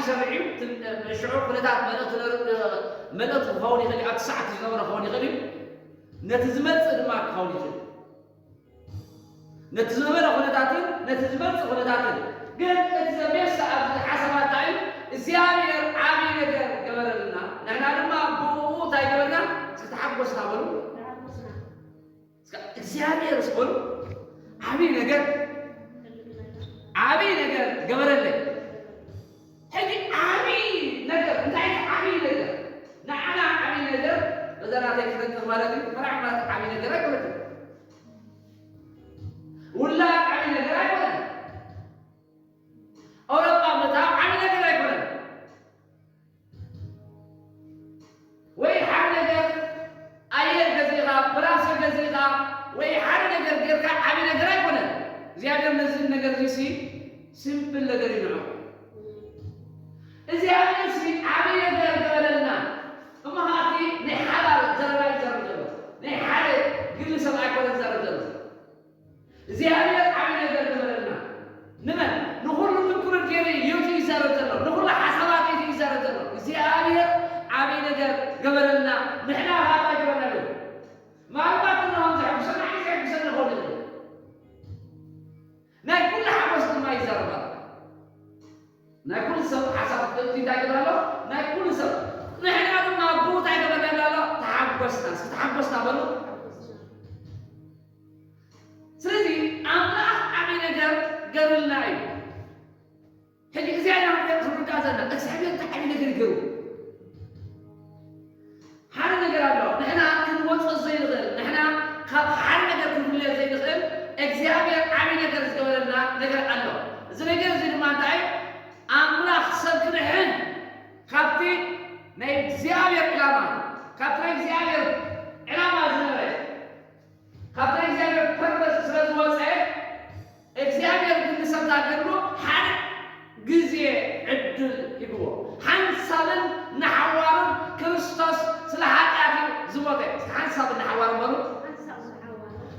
ሰሪዑ ሽዑ ኩነታት መልእኽቲ ነር- መልእኽቲ ክኸውን ይኽእል እዩ። ኣብቲ ሰዓት ዝነበረ ክኸውን ይኽእል እዩ። ነቲ ዝመጽእ ድማ ክኸውን ይኽእል እዩ። ነቲ ዝነበረ ኩነታትን ነቲ ዝመጽእ ኩነታትን ግን እቲ ዘቤሳ ኣብዚ ሓሳባት እንታይ እዩ? እግዚኣብሔር ዓብዪ ነገር ገበረልና፣ ንሕና ድማ ብኡ እንታይ ገበርና? እስኪ ተሓጎስና በሉ። እግዚኣብሔር ስበሉ ዓብዪ ነገር ዓብዪ ነገር ገበረለይ። ሕጂ ዓብዪ ነገር እንታይ ዓብዪ ነገር ንዓና ዓብዪ ነገር በዛ ናተይ ክነጥፍ ማለት እዩ። መራሕ ማለት ዓብዪ ነገር ኣይኮነትን። ውላድ ዓብዪ ነገር ኣይኮነን። ኣውሮጳ ምእታው ዓብዪ ነገር ኣይኮነን። ወይ ሓደ ነገር ኣየር ገዚእኻ፣ ፕላስ ገዚእኻ፣ ወይ ሓደ ነገር ጌርካ ዓብዪ ነገር ኣይኮነን። እግዚኣብሔር ነዚ ነገር እዚ ሲ ሲምፕል ነገር እዩ ንዑ። እግዚኣብሔር ሲ ዓብዪ ነገር ገበረልና። እሞ ኸኣ እቲ ናይ ሓባር ዘረባ እዩ ዘረብ ዘሎ። ናይ ሓደ ግሊ ሰብ ኣይኮነን ዘረብ ዘሎ። እግዚኣብሔር ዓብዪ ነገር ገበረልና። ንመን ንኹሉ ምክሩር ገይሩ እዩ ይዛረብ ዘሎ። ንኹሉ ሓሳባት እዩ ይዛረብ ዘሎ። እግዚኣብሔር ዓብዪ ነገር ገበረልና። ንሕና ኻታ ይበና እዩ። ማልባት እንሆን ዘሕጉሰና እዩ ዘሕጉሰና ኾነ። ናይ ኩሉ ሓጎስ ድማ ይዛረባል። ናይ ኩሉ ሰብ ሓሳብ ጥንቲ እንታይ ገበረ ኣሎ? ናይ ኩሉ ሰብ ንሕና ድማ ብኡ እንታይ ገበረና ኣሎ? ተሓጎስና። እስኪ ተሓጎስና በሉ። ስለዚ ኣምላኽ ዓብዪ ነገር ገርልና እዩ። ሕጂ እዚኣ ኢና ክንርዳእ ዘለና እግዚኣብሔር እንታይ ዓብዪ ነገር ይገሩ። ሓደ ነገር ኣሎ ንሕና ክንወፅኦ ዘይንኽእል ንሕና ካብ ሓደ ነገር ክንፍለዮ ዘይንኽእል እግዚኣብሔር ዓብዪ ነገር ዝገበረልና ነገር ኣሎ። እዚ ነገር እዚ ድማ እንታይ ኣምላኽ ሰብ ክድሕን ካብቲ ናይ እግዚኣብሔር ዕላማ ካብቲ ናይ እግዚኣብሔር ዕላማ ዝነበረ ካብቲ ናይ እግዚኣብሔር ፐርፐስ ስለ ዝወፀ እግዚኣብሔር ግን ንሰብ ዝኣገድሉ ሓደ ግዜ ዕድል ሂብዎ። ሓንሳብን ንሓዋሩን ክርስቶስ ስለ ሓጢኣት እዩ ዝሞተ። ሓንሳብን ንሓዋሩን በሉ።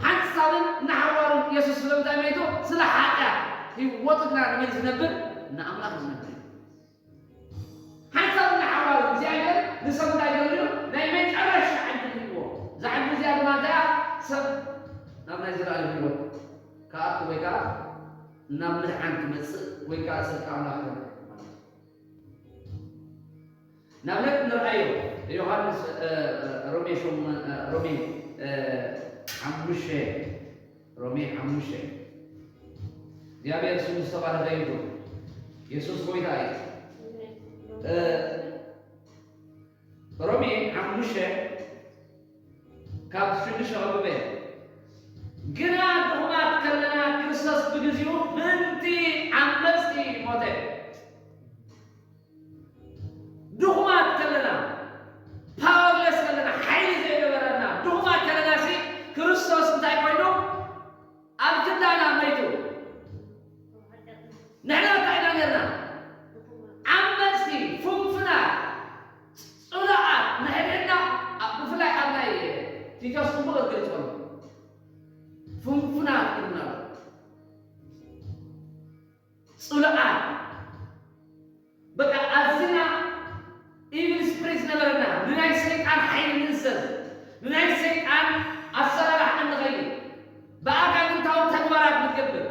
ሓንሳብን ንሓዋሩን የሱስ ስለምንታይ መይቱ? ስለ ሓጢኣት ህይወቱ ግና ንመን ዝነብር? ንኣምላኽ ዝነብር እዩ። ሓንሳብ ንሓዋሩ እግዚኣብሔር ንሰብ እንታይ ገበሩ? ናይ መጨረሻ ዕድል ሂብዎ። እዛ ዕድል እዚኣ ድማ እንታይ እያ? ሰብ ናብ ናይ ዘለኣለም ህይወት ክኣቱ ወይ ከዓ ናብ ምድሓን ክመፅእ ወይ ከዓ ፅድቂ ኣምላኽ ክረክብ ማለት እዩ። ንኣብነት ንርኣዮ ዮሃንስ እ፣ እ፣ ሮሜ ሸም እ፣ ሮሜ እ፣ ሓሙሽተ ሮሜ ሓሙሽተ እግዚኣብሔር ስሙ ዝተባረኸ ይኹን። የሱስ ጎይታ እዩ። እ፣ ሮሜ ሓሙሽተ ካብ ሽዱሽተ ከብበ ግና ድኹማት ከለና ክርስቶስ ብግዚኡ ምእንቲ ዓመፅቲ ሞተ። ድኹማት ከለና ፓወርለስ ከለና ሓይሊ ዘይነበረና ድኹማት ከለና ሲ ክርስቶስ እንታይ ኮይኑ ኣብ ክንዳና መይቱ። ንሕና እንታይ ኢና ነርና? ዓመፅቲ ፍንፍናት ፅሉኣት ንሕድሕድና ብፍላይ ኣብ ናይ ቲቶስ ፅቡቅ ዝገልፅ ከሎ ፍንፍናት ይብልና ፅሉኣት በቃ ኣዝና ኢቪል ስፕሪት ነበረና። ንናይ ሰይጣን ሓይሊ ንእዘዝ፣ ንናይ ሰይጣን ኣሰራርሓ እንኸይድ፣ ብኣጋንንታዊ ተግባራት ንገብር።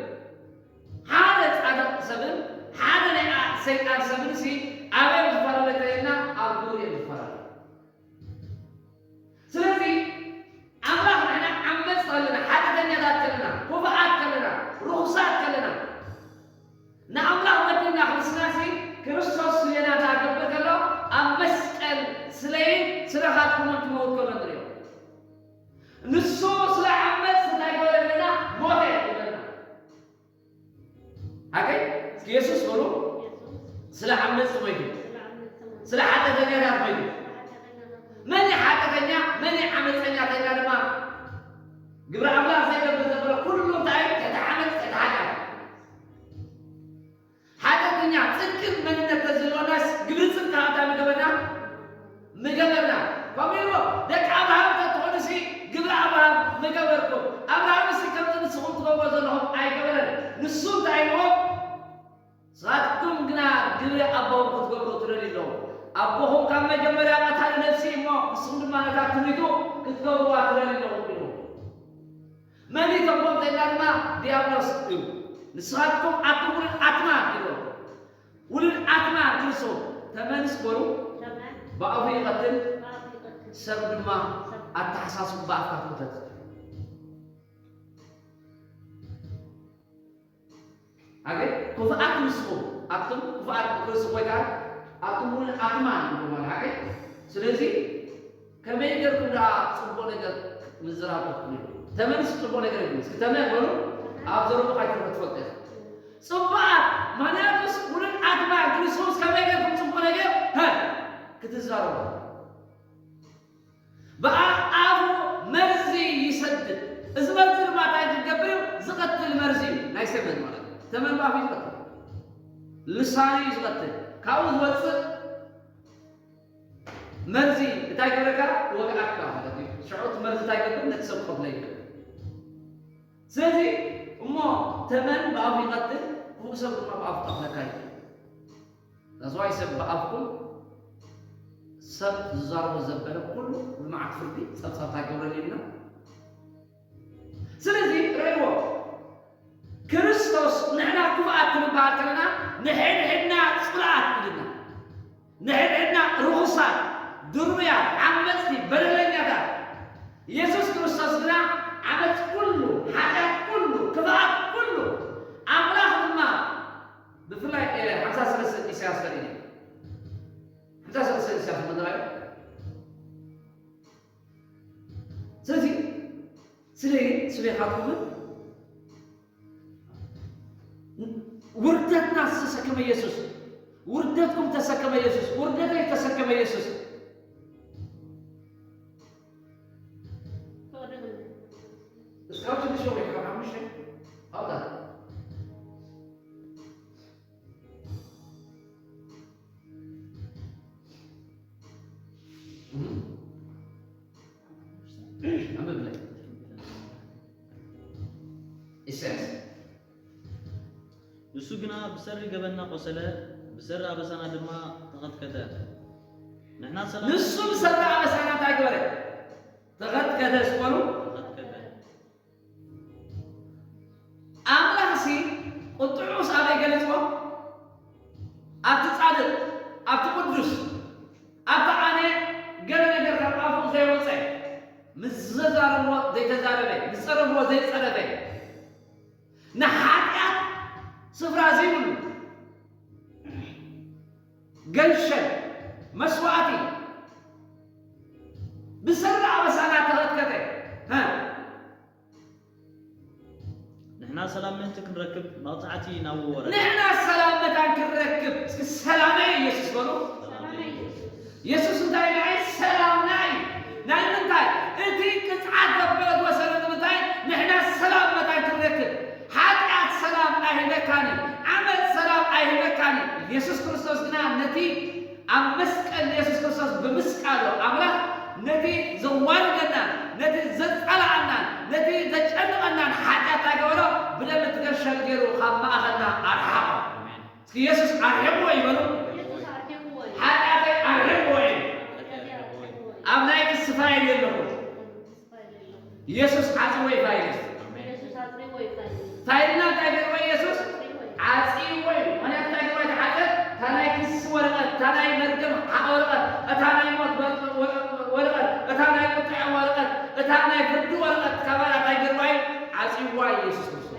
ሓደ ጻድቕ ሰብን ሓደ ናይ ሰይጣን ሰብን ሲ ኣበይ ዝፈላለ ተለና ኣብ ግብሪ እዮም ዝፈላለ። ስለዚ ኣምላኽ ንሕና ዓመጽቲ ከለና፣ ሓጢኣተኛታት ከለና፣ ክፉኣት ከለና፣ ርኹሳት ከለና ንኣምላኽ መዲና ክርስናሲ ክርስቶስ ስሌና ታገብር ከሎ ኣብ መስቀል ስለይ ስለኻትኩምን ክመውት ከሎ ንሪኦ። ንሱ ስለ ዓመጽቲ እንታይ ገበረ ኣለና? ሞተ ይብለና። ኣገይ እስኪ የሱስ በሉ። ስለ ዓመጽቲ ሞይቱ፣ ስለ ሓጢኣተኛታት ሞይቱ። መን እዩ ሓጢኣተኛ? መን እዩ ዓመጸኛ? ተኛ ድማ ግብረ ኣምላኽ ዘይገብር ዘበለ ኩሉ እንታይ ተተዓመጽ ተተሓጢኣት። ሓጢኣተኛ ጽድቅን መንነት ተዝህልወናስ ግብሪ ጽድቂ ሃብታ ምገበርና ምገበርና። ከምኡ ኢልዎ ደቂ ኣብርሃም ተትኾኑሲ ግብሪ ኣብርሃም ምገበርኩም። ኣብርሃምሲ ከምዚ ንስኹም ትገብርዎ ዘለኹም ኣይገበረን። ንሱ እንታይ ኢልዎ? ንስኻትኩም ግና ግብሪ ኣቦኹም ክትገብሩ ትደልዩ ኣለኹም። ኣቦኹም ካብ መጀመርያ ቀታሊ ነፍሲ እሞ ንስኹም ድማ ነታ ትምኒቱ ክትገብርዋ ትደልዩ ኣለኹም ኢሉ። መን እዩ ተንኮል ተይልና ድማ ዲያብሎስ እዩ። ንስኻትኩም ኣቱም ውሉድ ኣትማን ኢሉ። ውሉድ ኣትማን ክርስቶስ ተመንስ በሉ። ተመን ብኣፉ ይቐትል፣ ብኣፉ ይቐትል። ሰብ ድማ ሰብ ኣተሓሳስቡ ብኣፍካ ክተት። ኣገ ክፉኣት ንስኹም ኣቱም ክፉኣት ክርስቶስ ወይ ከዓ ኣቱም እውን ኣትማን ይብሉ ማለት ኣገ። ስለዚ ከመይ ጌርኩም ደኣ ጽቡቕ ነገር ምዝራብ ትኽእሉ? ተመንስ ጽቡቕ ነገር እዩ። እስኪ ተመን በሉ። ኣብ ዘረብኡ ካይትረፍ ትፈልጥ ኢኻ። ጽቡቓት ማንያቱስ ውሉድ ኣትማን ክርስቶስ ከመይ ጌርኩም ጽቡቕ ነገር ሀ ክትዛረቡ? ብኣፉ መርዚ ይሰድድ። እዚ መርዚ ድማ እንታይ ዝገብር እዩ? ዝቐትል መርዚ እዩ። ናይ ሰመን ማለት እዩ። ተመን ብኣፉ ይቐትል። ልሳኑ እዩ ዝቐትል። ካብኡ ዝወፅእ መርዚ እንታይ ይገብረካ? ይወግኣካ ማለት እዩ። ሽዑ እቲ መርዚ እንታይ ይገብር? ነቲ ሰብ ክቐትሎ ይገብር። ስለዚ እሞ ተመን ብኣፉ ይቐትል፣ ክፉእ ሰብ ድማ ብኣፉ ክቐትለካ እዩ። That's why ሰብ ብኣፍኩም ሰብ ዝዛረቦ ዘበለ ኩሉ ብመዓት ፍርዲ ጸብጻብ እንታይ ክገብረሉ ኢልና። ስለዚ ርእይዎ፣ ክርስቶስ ንሕና ክፉኣት ክንበሃል ከለና ንሕድሕድና ጽሉኣት ኢልና፣ ንሕድሕድና ርኹሳት፣ ድሩያት፣ ዓመጽቲ፣ በደለኛታት። የሱስ ክርስቶስ ግና ዓመጽ ኩሉ፣ ሓጢኣት ኩሉ፣ ክፍኣት ኩሉ፣ ኣምላኽ ድማ ብፍላይ፣ እ፣ ሓምሳ ሰለስተ ኢሳያስ ተርኢ። ሓምሳ ሰለስተ ኢሳያስ መደባይ። ስለዚ፣ ስለ፣ ስለ ኢኻትኩምን ውርደትና ዝተሰከመ የሱስ፣ ውርደትኩም ተሰከመ የሱስ፣ ውርደተይ ተሰከመ የሱስ። እስካብ ሽዱሽተ ወይ ካብ ሓሙሽተ ኣውጣ። ኣንብብለይ። ኢሳያስ። ንሱ ግና ብሰሪ ገበንና ቆሰለ፣ ብሰሪ ኣበሳና ድማ ተኸትከተ። ንሕና ሰላም ንሱ ብሰሪ ኣበሳና እንታይ ገበረ? ተኸትከተ ስበሉ። ተኸትከተ። ኣምላኽሲ ቁጥዑስ ኣበይ ገሊጽዎ? ኣብቲ ጻድቕ፣ ኣብቲ ቅዱስ፣ ኣብቲ ኣነ ገለ ነገር ካብ ኣፉ ዘይወጸ፣ ምስ ዘዛረብዎ ዘይተዛረበ፣ ምስ ጸረፍዎ ዘይጸረፈ፣ ንሓጢኣት ስፍራ ዘይብሉ፣ ገንሸል፣ መስዋእቲ፣ ብሰሪ ኣበሳና ተኸትከተ። ሃ? ንሕና ሰላም ምእንቲ ክንረክብ መቕጻዕቲ ናብኡ ወረደ። ንሕና ሰላም መታን ክንረክብ፣ እስኪ ሰላመይ የሱስ በሉ። ሰላመይ የሱስ። የሱስ እንታይ ኢሉ? ኣይ ሰላምና እዩ። ናይ ምንታይ? እቲ ቅጽዓት ዘበለ ዝወሰደ ንምንታይ? ንሕና ሰላም መታን ክንረክብ። ሓጢኣት ሰላም ኣይህበካን እዩ። ዓመጽ ሰላም ኣይህበካን እዩ። የሱስ ክርስቶስ ግና ነቲ ኣብ መስቀል የሱስ ክርስቶስ ብምስቃሉ ኣምላኽ ነቲ ዘዋርደናን ነቲ ዘጻልኣናን ነቲ ዘጨንቐናን ሓጢኣት እንታይ ገበሮ? ብደም እቲ ገንሸል ገይሩ ካብ ማእኸልና ኣርሓቖ። ኣሜን። እስኪ የሱስ ኣርሒቕዎ ይበሉ። የሱስ ኣርሒቕዎ እዩ። ሓጢኣተይ ኣርሒቕዎ እዩ። ሓጢኣተይ ኣርሒቕዎ እዩ። ኣብ ናይ ክሲ ፋይል የለኹ። የሱስ ዓጽዎ እዩ ፋይል። ኣሜን። የሱስ ኣጽሪዎ እዩ ፋይል። ፋይልና እንታይ ገይርዎ? የሱስ ኣጽሪዎ እዩ። ዓጽይዎ እዩ። ምኽንያቱ እንታይ ገይርዎ? እቲ ሓጢኣት፣ እታ ናይ ክሲ ወረቐት፣ እታ ናይ መርገም ሓ-፣ ወረቐት፣ እታ ናይ ሞት ወረ-፣ ወረ-፣ ወረቐት፣ እታ ናይ ቁጥዐ ወረቐት፣ እታ ናይ ፍርዲ ወረቐት፣ ካባና እንታይ ገይርዋ እዩ? ዓጽይዋ እዩ የሱስ ክርስቶስ።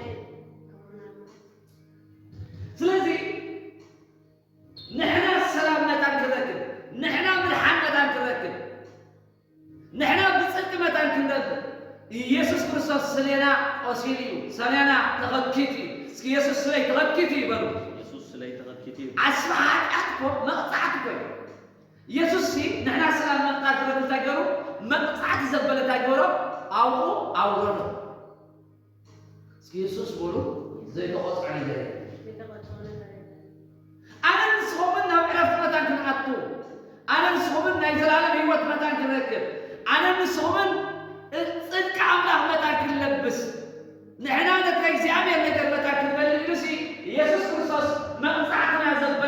ስለዚ ንሕና ሰላም መታን ክንረክብ፣ ንሕና ምድሓን መታን ክንረክብ፣ ንሕና ብጽድቂ መታን ክንረክብ፣ ኢየሱስ ክርስቶስ ስሌና ቆሲሉ እዩ፣ ስሌና ተኸትኪቱ እዩ። እስኪ ኢየሱስ ስለይ ተኸትኪቱ እዩ በሉ። ኢየሱስ ስለይ ተኸትኪቱ እዩ። ዓስቢ ሓጢኣት እኮ መቕጻዕቲ እኮ እዩ። ኢየሱስ ሲ ንሕና ሰላም መቕጻዕቲ ክረክብ እንታይ ገይሩ? መቕጻዕቲ ዘበለ እንታይ ገይሩ? ኣብኡ ኣውረዶ። እስኪ የሱስ በሉ፣ ዘይተቖጽዐ ነገር የለን። ዘይተቖጽዐ ነገር የለን። ኣነ ንስኹምን ናብ ዕረፍቲ መታን ክንኣቱ፣ ኣነ ንስኹምን ናይ ዘላለም ህይወት መታን ክንረክብ፣ ኣነ ንስኹምን ጽድቂ ኣምላኽ መታን ክንለብስ፣ ንሕና ነቲ ናይ እግዚኣብሔር ነገር መታን ክንበልዕ ኢሉሲ የሱስ ክርስቶስ መቕጻዕትና ዘበለ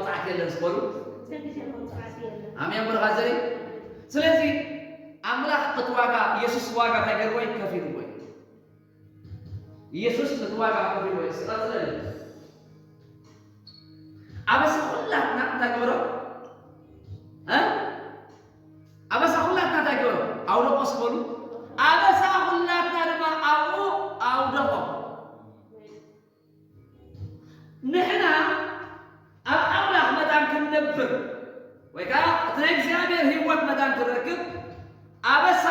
መቕጻዕቲ የለን ዝበሉ። ኣሜን ብርኻ ዘርኢ። ስለዚ ኣምላኽ እቲ ዋጋ፣ ኢየሱስ ዋጋ እንታይ ገርዎ እዩ? ከፊልዎ እዩ። ኢየሱስ እቲ ዋጋ ከፊልዎ እዩ። ስቐጽለ ኣበሳ ኩላትና እንታይ ገበሮ? እ? ኣበሳ ኩላትና እንታይ ገበሮ? ኣውደቆ ስበሉ። ኣበሳ ኩላትና ድማ ኣብኡ ኣውደቆ። ንሕና ኣብ ኣምላኽ መታን ክንነብር ወይ ከዓ እቲ ናይ እግዚኣብሔር ህይወት መታን ክንረክብ ኣበሳ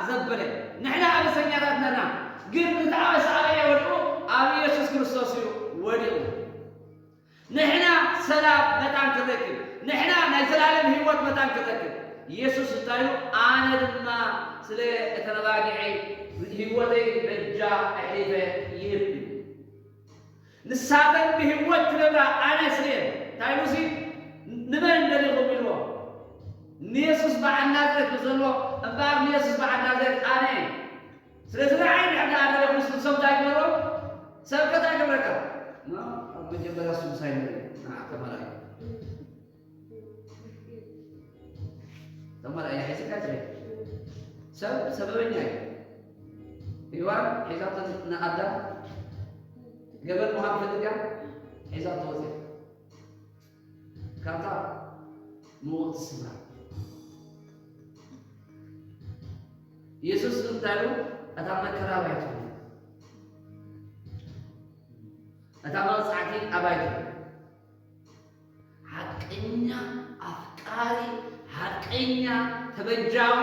ዘበለ። ንሕና ኣበሰኛታት ነና፣ ግን እቲ ኣበሳ ኣበየ ወዲቑ? ኣብ ኢየሱስ ክርስቶስ እዩ ወዲቑ። ንሕና ሰላም መታን ክንረክብ፣ ንሕና ናይ ዘላለም ህይወት መታን ክንረክብ፣ ኢየሱስ እንታይ ኢሉ? ኣነ ድማ ስለ እተን ኣባጊዐይ ህይወተይ በጃ ኣሕሊፈ ይህብ እዩ። ንሳተን ብህይወት ክነብራ ኣነ ስለ እየን። እንታይ ኢሉ እዚ? ንመን ደሊኹም ኢልዎ? ንየሱስ በዓል ናዝሬት ንዘሎ እምበኣር ንየሱስ በዓል ናዝሬት ኣነ እየ። ስለዚ ንዓይ እንድሕር ደኣ ደሊኹም ንሶም እንታይ ግበርዎም? ሰብ ከ እንታይ ገብረካ? ኖ፣ ኣብ መጀመርያ እሱ ምሳይ ነይሩ። ንዓ ተመርኣዩ። ተመርኣዩ ሒዝካ ትርኢ። ሰብ ሰበበኛ እዩ። ሔዋን ሒዛቶ ንኣዳም ገበን ምዃን ፈሊጣ ሒዛቶ ወፂኣ። ካብታ ምውቕቲ ስፍራ። ኢየሱስ እንታይ ኢሉ? እታ መከራ ኣባይትኹም፣ እታ መቕጻዕቲ ኣባይትኹም። ሓቀኛ ኣፍቃሪ፣ ሓቀኛ ተበጃዊ፣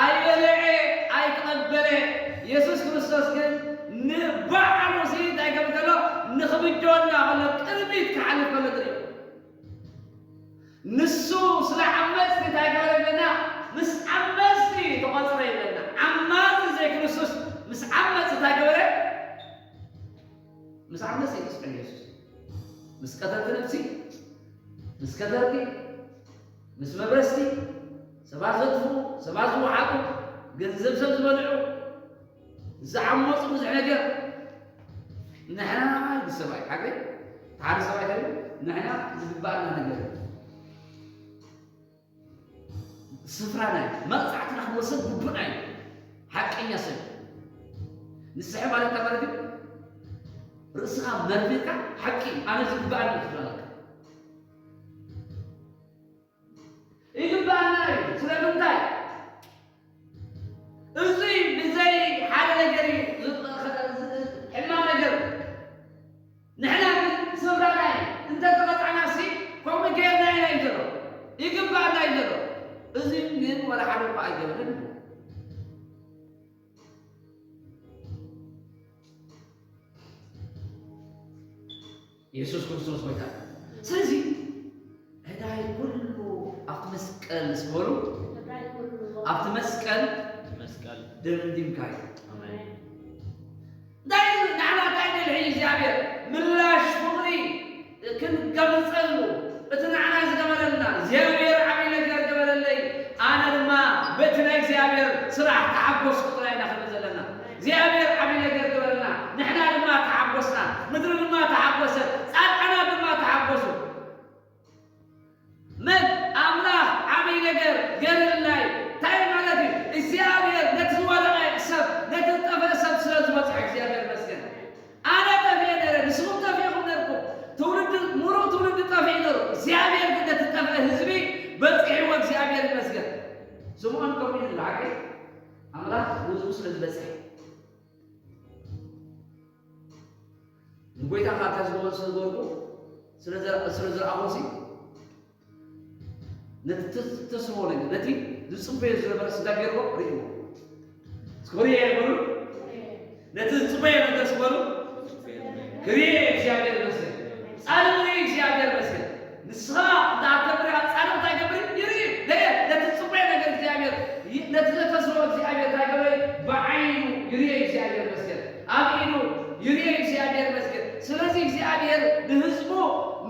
ኣይበልዐ ኣይተቐበለ። ኢየሱስ ክርስቶስ ግን ንባዕሉ ሲ እንታይ ገብር ከሎ? ንኽብጀወና ከሎ፣ ቅድሚት ክሓልፍ ከሎ ትርኢ። ንሱ ስለ ዓመጽቲ እንታይ ገበረ ይብለና? ምስ ዓመጽቲ ተቖጽረ ይብለና። ዓማጺ ዘይክርስቶስ ምስ ዓመጽቲ እንታይ ገበረ? ምስ ዓመጽቲ እዩ ዝጽዕር ኢየሱስ። ምስ ቀተልቲ ነፍሲ፣ ምስ ከተርቲ፣ ምስ መብረስቲ፣ ሰባት ዘጥፍኡ፣ ሰባት ዝወሓጡ፣ ገንዘብ ሰብ ዝበልዑ፣ ዝዓመፁ ብዙሕ ነገር። ንሕና ንሰብኣይ ሓገይ፣ ሓደ ሰብኣይ እንታይ ኢሉ? ንሕና ዝግባኣና ነገር፣ ስፍራና እዩ። መቕጻዕትና ክንወስድ ግቡእና እዩ። ሓቀኛ ሰብ ንስሐ ማለት እንታይ ማለት እዩ? ርእስኻ መርሚርካ ሓቂ እዩ፣ ኣነ ዝግባኣኒ እዩ ትብላለካ። ይግባኣና እዩ። ስለምንታይ? እዚ ብዘይ ሓደ ነገር እዩ ዝ-፣ ዝ-፣ ሕማቕ ነገር። ንሕና ግን ስፍራና እዩ። እንተተቐጻዕና ሲ ከምኡ ጌርና ኢና እዩ ዘሎ። ይግባኣና እዩ ዘሎ። እዚ ግን ወላ ሓደ እኳ ኣይገበረን። ኢየሱስ ክርስቶስ ጎይታ። ስለዚ ዕዳይ ኩሉ ኣብቲ መስቀል ስበሉ፣ ኣብቲ መስቀል መስቀል ደምዲምካ እዩ። ኣሜን። እንታይ እዩ ንዓና እንታይ ደልሒ እግዚኣብሔር? ምላሽ ፍቕሪ ክንገልጸሉ፣ እቲ ንዓና ዝገበረልና እግዚኣብሔር ዓብዪ ነገር ገበረለይ፣ ኣነ ድማ በቲ ናይ እግዚኣብሔር ስራሕ ተሓጎስኩ ጥራይ ኢና ክንብል ዘለና። እግዚኣብሔር ዓብዪ ነገር ገበረልና፣ ንሕና ድማ ተሓጎስና፣ ምድሪ ድማ ተሓጎሰት፣ ጻድቃናት ድማ ተሓጎሱ። መን ኣምላኽ ዓብዪ ነገር ገረልና እዩ። እንታይ ማለት እዩ? እግዚኣብሔር ነቲ ዝወደቐ ሰብ፣ ነቲ ዝጠፍአ ሰብ ስለ ዝበጽሖ እግዚኣብሔር ይመስገን። ኣነ ጠፊኤ ነይረ፣ ንስኹም ጠፊእኹም ነርኩም። ትውልዲ፣ ሙሉእ ትውልዲ ጠፊኡ ነይሩ። እግዚኣብሔር ግን ነቲ ጠፍአ ህዝቢ በጺሕዎ፣ እግዚኣብሔር ይመስገን። ስምዖን ከምኡ እዩ ዝብል፣ ሓቂ ኣምላኽ ንህዝቡ ስለ ዝበጽሐ። ንጎይታ ከዓ እንታይ ዝገበሩ ስለ ዝበልኩ፣ ስለ ዘር-፣ ስለ ዝረኣኹሲ፣ ነቲ ተስ-፣ ተስፎ ነገር፣ ነቲ ዝጽበዮ ዝነበረ ስጋ ገይርዎ ርእይዎ። እስከ ርእየ ይበሉ። ነቲ ዝጽበዮ ነገር ስበሉ። ክርእየ እግዚኣብሔር ይመስገን። ጻድቕ ርእየ እግዚኣብሔር ይመስገን። ንስኻ እንተ ኣብ ተግብርካ ጻድቕ እንታይ ገብር? ይርኢ። ደ-፣ ነቲ ዝጽበዮ ነገር እግዚኣብሔር፣ ይ-፣ ነቲ ዘተስፎ እግዚኣብሔር እንታይ ገብረ? ብዓይኑ ይርኢ እግዚኣብሔር ይመስገን። ኣብ ኢዱ ይርኢ እግዚኣብሔር ይመስገን። ስለዚ እግዚኣብሔር ንህዝቡ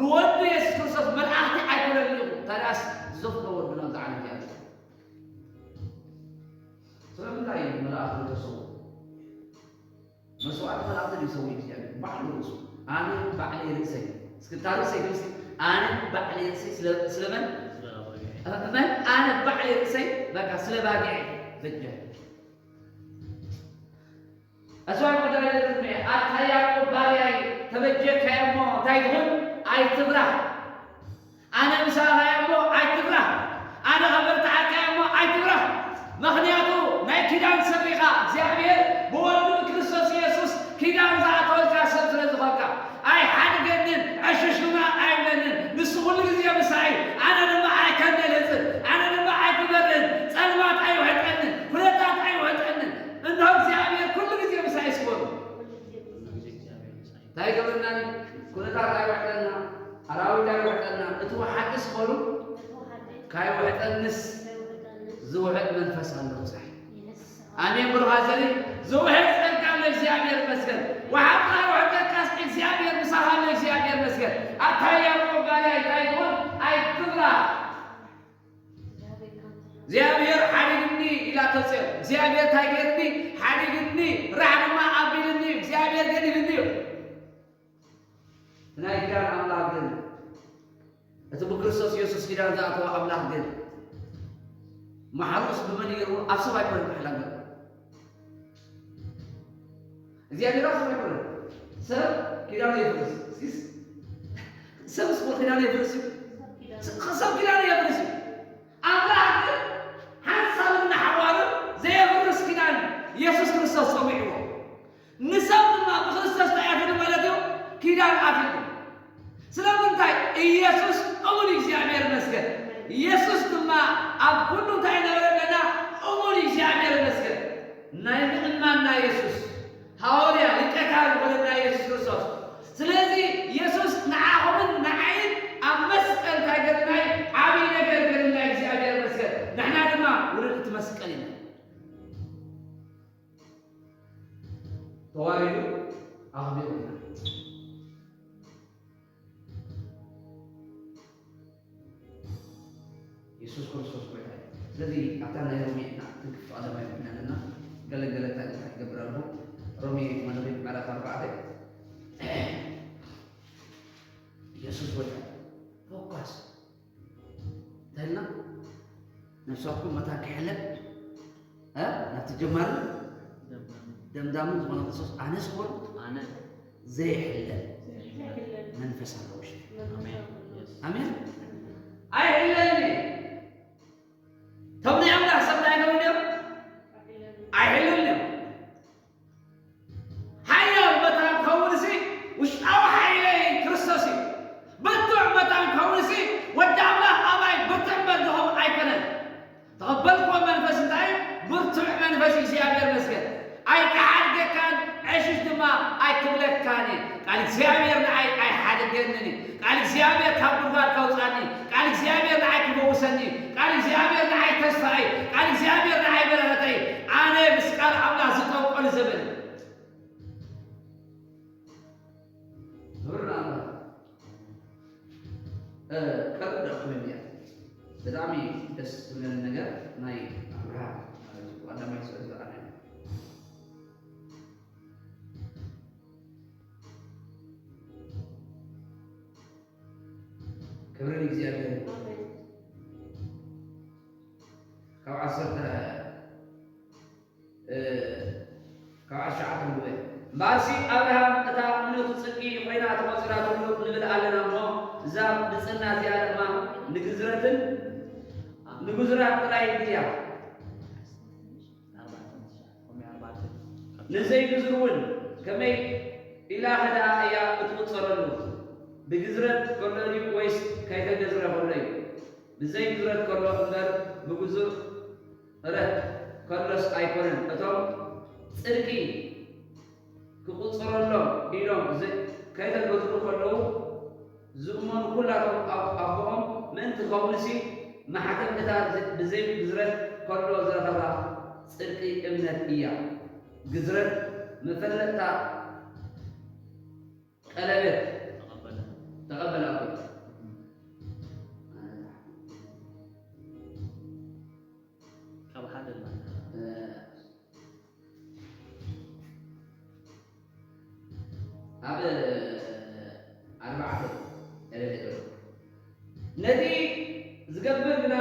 ንወዱ የሱስ ክርስቶስ መልኣኽቲ ኣይኮነን ልኢኹ። ታዲያስ ዘፍቅሮ ወዱ ናብዛ ዓለም እያ። ስለምንታይ እዩ መልኣኽ ዝተሰዉ? መስዋዕቲ መላእኽቲ ድዩ ሰው እግዚኣብሔር? ባዕሉ ርእሱ። ኣነ ባዕለይ ርእሰይ። እስኪ እታ ርእሰይ ትብል እስኪ፣ ኣነ ባዕለይ ርእሰይ ስለ-፣ ስለመን? መን? ኣነ ባዕለይ ርእሰይ በቃ ስለ ባጊዐይ በጀ። እሷን ጉዳይ ለትንበየ፣ ኣታ ያዕቆብ ባርያይ፣ ተበጀካዮ እሞ እንታይ ትኹን? ኣይትፍራህ። ኣነ ምሳኻ እየ እሞ ኣይትፍራህ። ኣነ ከበርትዓካ እየ እሞ ኣይትፍራህ። ምኽንያቱ ናይ ኪዳን ሰብ ኢኻ። እግዚኣብሔር ብወልዱ ብክርስቶስ ኢየሱስ ኪዳን ዝኣተወልካ ሰብ ስለ ዝኾንካ፣ ኣይሓድገንን፣ ዕሽሽ ድማ ኣይብለንን። ንሱ ኩሉ ግዜ ምሳይ፣ ኣነ ድማ ኣይከነልጽን፣ ኣነ ድማ ኣይክበርን። ጸልማት ኣይውሕጠንን፣ ኩነታት ኣይውሕጠንን። እንሆ እግዚኣብሔር ኩሉ ግዜ ምሳይ ስበሉ። እንታይ ይገብረና? ኩነታት ኣይውሕጠና፣ ኣራዊት ኣይውሕጠና። እቲ ወሓጢ ስበሉ፣ ካይውሕጠንስ ዝውሕጥ መንፈስ ኣሎ ምሳይ። ኣሜን ብሩኻት ዘርኢ ዝውሕጥ ጸጋ ኣሎ። እግዚኣብሔር ይመስገን። ወሓጥና ወሕጠካስ እግዚኣብሔር ምሳኻ ኣሎ። እግዚኣብሔር ይመስገን። ኣታ ያዕቆብ ባርያይ እንታይ ትኹን? ኣይትፍራህ። እግዚኣብሔር ሓዲግኒ ኢላ ተጽዮ። እግዚኣብሔር እንታይ ገይርኒ? ሓዲግኒ። ራሕ ድማ ኣቢልኒ። እግዚኣብሔር ገዲፍኒ እዩ። ናይ ኪዳን ኣምላኽ ግን፣ እቲ ብክርስቶስ የሱስ ኪዳን ዝኣተወ ኣምላኽ ግን፣ ማሕርኡስ ብመን እዩ ገይርዎ? ኣብ ሰብ ኣይኮነን ማሕላ ገይርዎ። እግዚኣብሔር ኣብ ሰብ ኣይኮነን። ሰብ ኪዳኑ የፍርስ። እስኪስ፣ ሰብ ስኮ ኪዳኑ የፍርስ እዩ። ስ-፣ ሰብ ኪዳኑ የፍርስ እዩ። ኣምላኽ ግን ሓንሳብን ንሓዋሩን ዘየፍርስ ኪዳን የሱስ ክርስቶስ ጸዊዕዎ። ንሰብ ድማ ብክርስቶስ እንታይ ኣትሉ ማለት እዩ? ኪዳን ኣትሉ። ስለምንታይ? ኢየሱስ እውን እግዚኣብሔር ይመስገን። ኢየሱስ ድማ ኣብ ኩሉ እንታይ ነበረ ኣለና? እውን እግዚኣብሔር ይመስገን። ናይ ምእማንና ኢየሱስ፣ ሃዋርያ፣ ሊቀ ካህን ዝኾነና ኢየሱስ ክርስቶስ። ስለዚ ኢየሱስ ንዓኹምን ንዓይን ኣብ መስቀል እንታይ ገርናይ? ዓብዪ ነገር ገርናይ፣ እግዚኣብሔር ይመስገን። ንሕና ድማ ውሉድ እቲ መስቀል ኢና። ተዋሪዱ ኣኽቢሩና። የሱስ ክርስቶስ ጎይታ እዩ። ስለዚ ኣብታ ናይ ሮሜ ኢና ትንክፍ ኣለና ይብልና ኣለና። ገለ ገለ እንታይ እንታይ ይገብር ኣለኹ? ሮሜ መዝሙር ምዕራፍ ኣርባዕተ። የሱስ ጎይታ እዩ። ፎካስ እንታይ ኢልና? ነፍሳትኩም መታን ከይሕለል፣ እ? ናብቲ ጀማርን ደምዳምን ዝኾነ ክርስቶስ ኣነስ ኮን ኣነ ዘይሕለል መንፈስ ኣለዎ ውሽጢ። ኣሜን። ኣሜን። ኣይሕለልን እዩ። እቶም ናይ ኣምላኽ ሰብ እንታይ ገይሮም እዮም? ኣይሕለልን እዮም። ሓያል መታን ክኸውን እዚ ውሽጣዊ ሓይለይ ክርስቶስ እዩ። ብርቱዕ መታን ክኸውን እዚ ወዲ ኣምላኽ ኣባይ ብርቱዕ እምበር ድኹም ኣይኮነን። ተቐበልክዎ መንፈስ እንታይ እዩ? ብርቱዕ መንፈስ እግዚኣብሔር ይመስገን። ኣይክሓድገካን፣ ዕሽሽ ድማ ኣይክብለካን እየ። ቃል እግዚኣብሔር ንዓይ ኣይሓድገንን እዩ። ቃል እግዚኣብሔር ካብ ጉድጓድ ከውፅኣኒ፣ ቃል እግዚኣብሔር ንዓይ ክፈውሰኒ፣ ቃል እግዚኣብሔር ንዓይ ተስፋ እዩ፣ ቃል እግዚኣብሔር ንዓይ በረኸተይ። ኣነ ምስ ቃል ኣምላኽ ዝጠንቆል ዘበን እዩ። ክብሪ ንኣምላኽ። እ፣ ቀልብ ዳኣ ኮይነ እያ። ብጣዕሚ ደስ ዝብለኒ ነገር ናይ ኣብርሃም ማለት እዩ። ቀዳማይ ስእሊ ዝረኣናዮ። ክብሪ ንእግዚኣብሔር። ኣሜን። ካብ ዓሰርተ፣ እ፣ ካብ ዓሰርተ ትሽዓተ ንብሎ። እምበኣርሲ ኣብርሃም እታ እምነቱ ጽድቂ ኮይና ተቖጺራትሉ ንብል ኣለና እሞ፣ እዛ ብጽና እዚኣ ድማ ንግዝረትን ንግዙራት ጥራይ እያ። ንዘይግዙር እውን ከመይ ኢላ ኸ ደኣ እያ እትቑጸረሉ? ብግዝረት ከሎ ድዩ ወይስ ከይተገዝረ ከሎ እዩ? ብዘይግዝረት ከሎ እምበር ብግዙረት ከሎስ ኣይኮነን። እቶም ጽድቂ ክቑጸረሎም ኢሎም ዘ-፣ ከይተገዝሩ ከለዉ ዝእመኑ ኩላቶም ኣብ ኣቦኦም ምእንቲ ኸውንሲ ማሕተም እታ ዝ-፣ ብዘይ ግዝረት ከሎ ዘረኸባ ጽድቂ እምነት እያ። ግዝረት መፈለጥታ ቀለበት ተቐበለ። ተቐበለ ኣቦ። ካብ ሓደ እ፣ ኣብ ኣርባዕተ ተለለ ዘሎ ነቲ ዝገብር ግና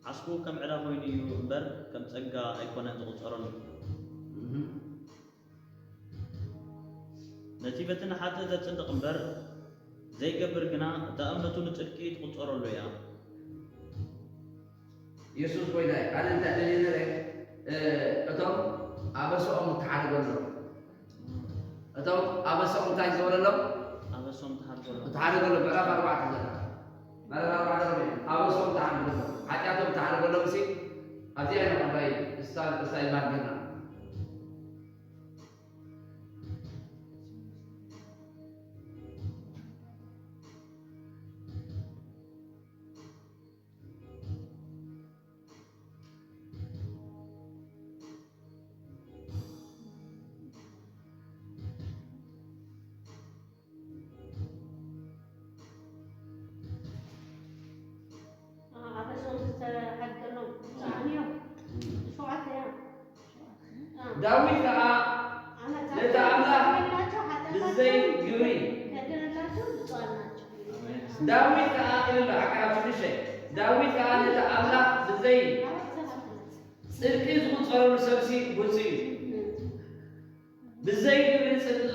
ዓስቡ ከም ዕዳ ኮይኑ እዩ እምበር፣ ከም ጸጋ ኣይኮነን ዝቑጸረሉ። እህ። ነቲ በቲ ንሓጥእ ዘጽድቕ እምበር፣ ዘይገብር ግና እታ እምነቱ ንጽድቂ ትቑጸረሉ እያ። የሱስ ጐይታ እዩ። ኣነ እንታይ ደልየ ነረ፣ እ፣ እቶም ኣበስኦም እተሓደገሎም፣ እቶም ኣበስኦም እንታይ ዝበለሎም? ኣበስኦም ተሓደገሎም። እተሓደገሎም፣ ምዕራፍ ኣርባዕተ ዘላ። ምዕራፍ ኣርባዕተ ዘላ። ኣበስኦም እተሓደገሎም። ሓጢኣቶም እተሓደገሎም፣ እሲ ኣብዚኣ ኢና ቀዳይ ስታ-፣ ስታይል ማርክ ጌርና። ኣበሶም ዝተሓድገሎም ብፁዓን እዮም። ሸውዓተ እዮም። ዳዊት ከኣ ነቲ ኣምላኽ ብዘይ ግብሪ፣ ዳዊት ከኣ ኢሉ ኣሎ፣ ሓቂ ኣብ ሽዱሽተ፣ ዳዊት ከኣ ነቲ ኣምላኽ ብዘይ ጽድቂ ዝቑጸረሉ ሰብሲ ብፁዕ እዩ። ብዘይ ግብሪ ጽድቂ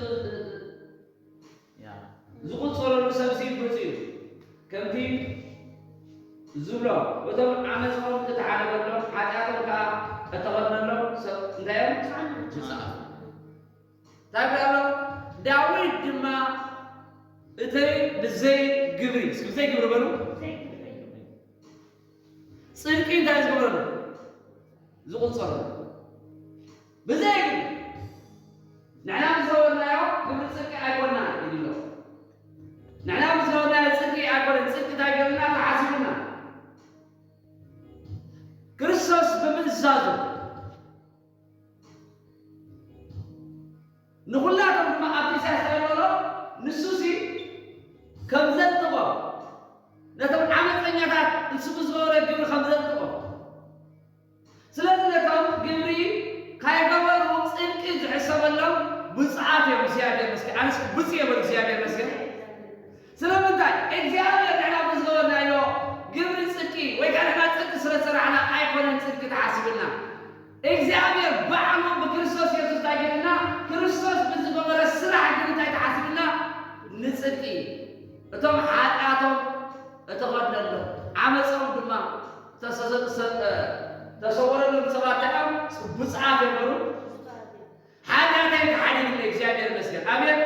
ያ። ዝቑጸረሉ ሰብሲ ብፁዕ እዩ። ከምቲ ዝብሎ፣ እቶም ዓመጾም እተሓደገሎም፣ ሓጢኣቶም ከኣ እተኸድነሎም ሰብ እንታይ እዮም? ብፁዓት። እንታይ ይብሉ ኣሎ? ዳዊት ድማ እተይ ብዘይ ግብሪ፣ እስኪ ብዘይ ግብሪ በሉ። ጽድቂ እንታይ ዝገብረሉ? ዝቑጸረሉ። ብዘይ ግብሪ። ንሕና ምስ ገበርናዮ ግብሪ ጽድቂ ኣይኮንናን ኢሉ ኣሎ። ንሕና ምስ ገበርናዮ ጽድቂ ኣይኮነን፣ ጽድቂ እንታይ ገይሩና? ተሓሲቡና። ክርስቶስ ብምእዛዙ ንኹላቶም ድማ ኣብቲ ኢሳያስ እንታይ በሎ? ንሱሲ ከም ዘንጥቆም፣ ነቶም ዓመፀኛታት ንሱ ብዝገበሮ ግብሪ ከም ዘንጥቆም። ስለዚ ነቶም ግብሪ ካይገበሩ ጽድቂ ዝሕሰበሎም ብፁዓት እዮም። እግዚኣብሔር ይመስገን። ኣነስ ብፁዕ እየ በሉ፣ እግዚኣብሔር ይመስገን። ስለምንታይ? እግዚኣብሔር ንሕና ብዝገበርናዮ ግብሪ ጽድቂ ወይ ከዓ ንሕና ጽድቂ ስለ ዝሰራሕና ኣይኮነን ጽድቂ ተሓሲብልና። እግዚኣብሔር ባዕሉ ብክርስቶስ የሱስ እንታይ ገይርና? ክርስቶስ ብዝገበረ ስራሕ ግን እንታይ ተሓሲብልና? ንጽድቂ። እቶም ሓጢኣቶም እተኸድነሎም ዓመጾም ድማ ተሰ-፣ ሰ-፣ ተሰወረሎም ሰባት እንታይ እዮም? ብፁዓት እዮም በሉ። ሓጢኣተይ ተሓዲጉለይ፣ እግዚኣብሔር ይመስገን። ኣሜን።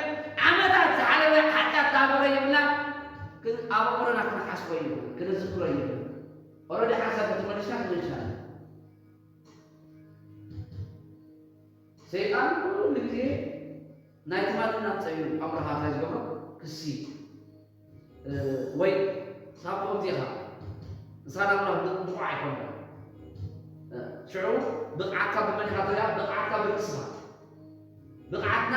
ዓመታት ዝሓለፈ ሓጢኣት ዳበረ ይብልና፣ ግን ኣብ ኣእምሮና ክንሓስቦ ይብልና፣ ክንዝክሮ ይብልና። ኦረዲ ሓሳብ ተመሊስና ተመሊስና። ሰይጣን ኩሉ ግዜ ናይ ትማሊ እናምጸ እዩ ኣእምሮኻ እንታይ ዝገብሮ? ክሲ፣ እ፣ ወይ ሳብ ከምዚ ኢኻ። ንስኻ ናብ ኣምላኽ ብቑዕ ኣይኮንካን። እ፣ ሽዑ ብቕዓትካ ብመን ኢኻ ትሪኣ? ብቕዓትካ ብርእስኻ። ብቕዓትና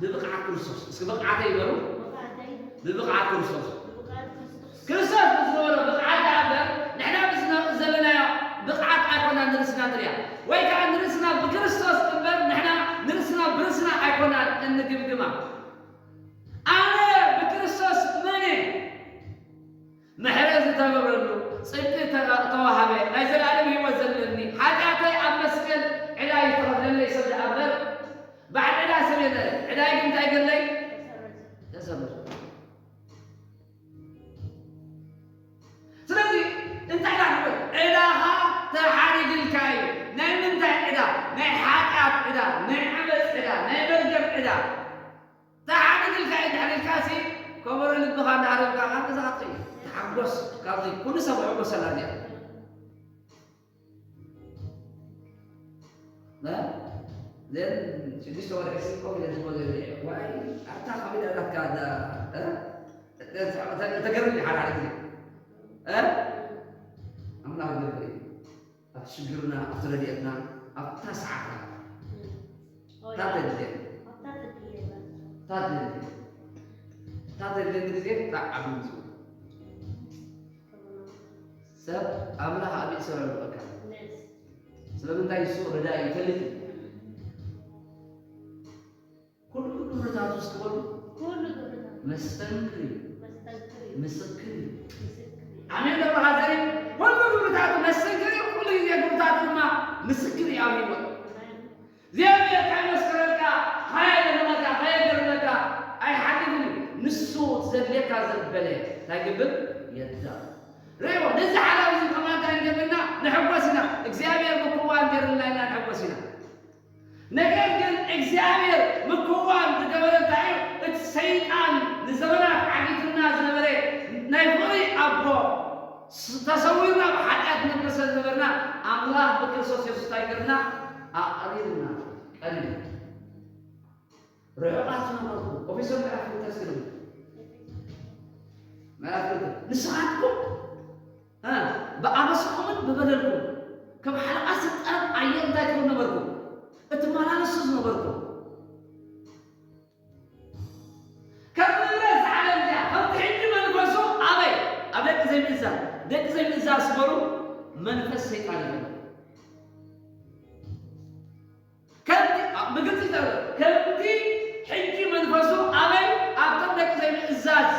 ብብቕዓት ክርስቶስ። እስኪ ብቕዓተይ በሉ። ብቕዓተይ። ብብቕዓት ክርስቶስ። ብብቕዓት ክርስቶስ። ክርስቶስ ብዝነበሮ ብቕዓት ደኣ እምበር፣ ንሕና ብዝነ-፣ ዘለናዮ ብቕዓት ኣይኮናን ንርእስና ንሪኣ። ወይ ከኣ ንርእስና ብክርስቶስ እምበር፣ ንሕና ንርእስና ብርእስና ኣይኮናን እንግምግማ። ኣነ ብክርስቶስ መን እየ? ምሕረት ዝተገብረሉ፣ ጽድቂ ተ-፣ ተዋሃበ፣ ናይ ዘላለም ህይወት ዘለኒ፣ ሓጢኣተይ ኣብ መስቀል ዕዳ እዩ ዝተኸፍለለይ ሰብ ደኣ እምበር፣ በዓል ዕዳ ሰብ የለን። ዕዳይ ግን እንታይ ገለይ? ተሰረዘ። ስለዚ እንታይ ኢና ንብል? ዕዳኻ ተሓዲግልካ እዩ። ናይ ምንታይ ዕዳ? ናይ ሓጢኣት ዕዳ፣ ናይ ዓመፅ ዕዳ፣ ናይ መርገም ዕዳ። ተሓዲግልካ እዩ። ድሕሪልካ ሲ ከበሮ ልብኻ እንዳሃረምካ ካብ ገዛ ክትኸይድ። ተሓጎስ። ካብዚ ኩሉ ሰብ ክሕጎሰላ እዚኣ። እ? ዘን ሽዱሽተ ወርሒ ሲ ኮፍ ኢለ ዝቦ ዘለ ዋይ፣ ኣታ ከቢድ ኣላትካ እዛ፣ እ? ተ-፣ ተ-፣ ተገርም ሓዳሪ ግዜ። እ? ኣምላኽ ይገብር እዩ። ኣብቲ ሽግርና፣ ኣብቲ ረድኤትና፣ ኣብታ ሰዓታ፣ እም። ኦ፣ እታ ያ። ተድልየን፣ ኣብታ ተድልየና። እታ ተድልየን፣ እታ ተድልየን ግዜ እታ ዓቢ ምስኡ። ሰብ ኣምላኽ ኣብ ኢድ ሰብ ኣይወድቐካን። የስ። ስለምንታይ? ንሱ ረዳኢ እዩ፣ ይፈልጥ እዩ። እም። ኩሉ ግብርታት መስተንክር እዩ፣ መስተንክር እዩ። ምስክር እዩ። ምስክር እዩ። ኣሜን። ደብረ ሐዘሪ ኩሉ ግብርታቱ መስተንክር እዩ፣ ኩሉ ግዜ ግብርታቱ ድማ ምስክር እዩ ኣብ ህይወት። ኣሜን። እግዚኣብሔር ከየመስከረልካ፣ ከየደነቐካ፣ ከየገረመካ ኣይሓድግን እዩ። ንሱ ዘድልየካ ዘበለ እንታይ ይገብር? የዳ። ርእይዎ፣ ነዚ ሓላዊ እዚ ከማን እንታይ ንገብርና? ንሕጎስ ኢና። እግዚኣብሔር ምክዋን ገይርልና ኢና ንሕጎስ ኢና። ነገር ግን እግዚኣብሔር ምክዋን ዝገበረ እንታይ እዩ? እቲ ሰይጣን ንዘመናት ዓጊቱና ዝነበረ ናይ ፍቕሪ ኣቦ ስ-፣ ተሰዊርና ብሓጢኣት ንነብር ስለ ዝነበርና ኣምላኽ ብክርስቶስ የሱስ እንታይ ገርና? ኣቕሪብና፣ ቀሪብና። ርሑቓት ነበርኩ። ኤፌሶን ምዕራፍ ክልተ እስኪ ንብሎ። ምዕራፍ ክልተ። ንስኻትኩም፣ እ፣ ብኣበሳኹምን ብበደልኩም ከም ሓለቓ ስልጣን ኣየር እንታይ ትብሉ ነበርኩም? እትመላለሱ ዝነበርኩም። ከም ንብረት እዛ ዓለም እዚኣ፣ ከምቲ ሕጂ መንፈሱ ኣበይ? ኣብ ደቂ ዘይምእዛዝ። ደቂ ዘይምእዛዝ ዝበሉ መንፈስ ሰይጣን ይበሉ። ከምቲ፣ ኣ፣ ብግልጺ ይዛረብ። ከምቲ ሕጂ መንፈሱ ኣበይ? ኣብቶም ደቂ ዘይምእዛዝ።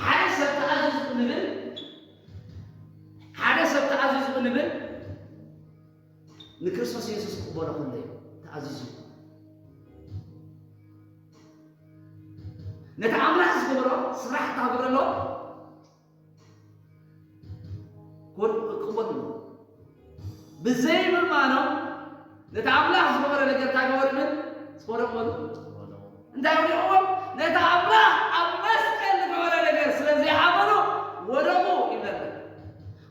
ሓደ ሰብ ተኣዚዙ እንብል፣ ሓደ ሰብ ተኣዚዙ እንብል፣ ንክርስቶስ የሱስ ክቕበሎ ከሎ እዩ ተኣዚዙ። ነቲ ኣምላኽ ዝገብሮ ስራሕ እንታይ ክገብር ኣለዎ? ክወድ-፣ ክቕበል ኣለዎ። ብዘይ ምእማኖም ነቲ ኣምላኽ ዝገበረ ነገር እንታይ ገበሩ? ምን ዝገበረ ክበሉ? እንታይ ወዲቕዎም? ነቲ ኣምላኽ ኣብ መስቀል ዝገበረ ነገር ስለ ዘይኣመኑ ወደቑ ይብለና።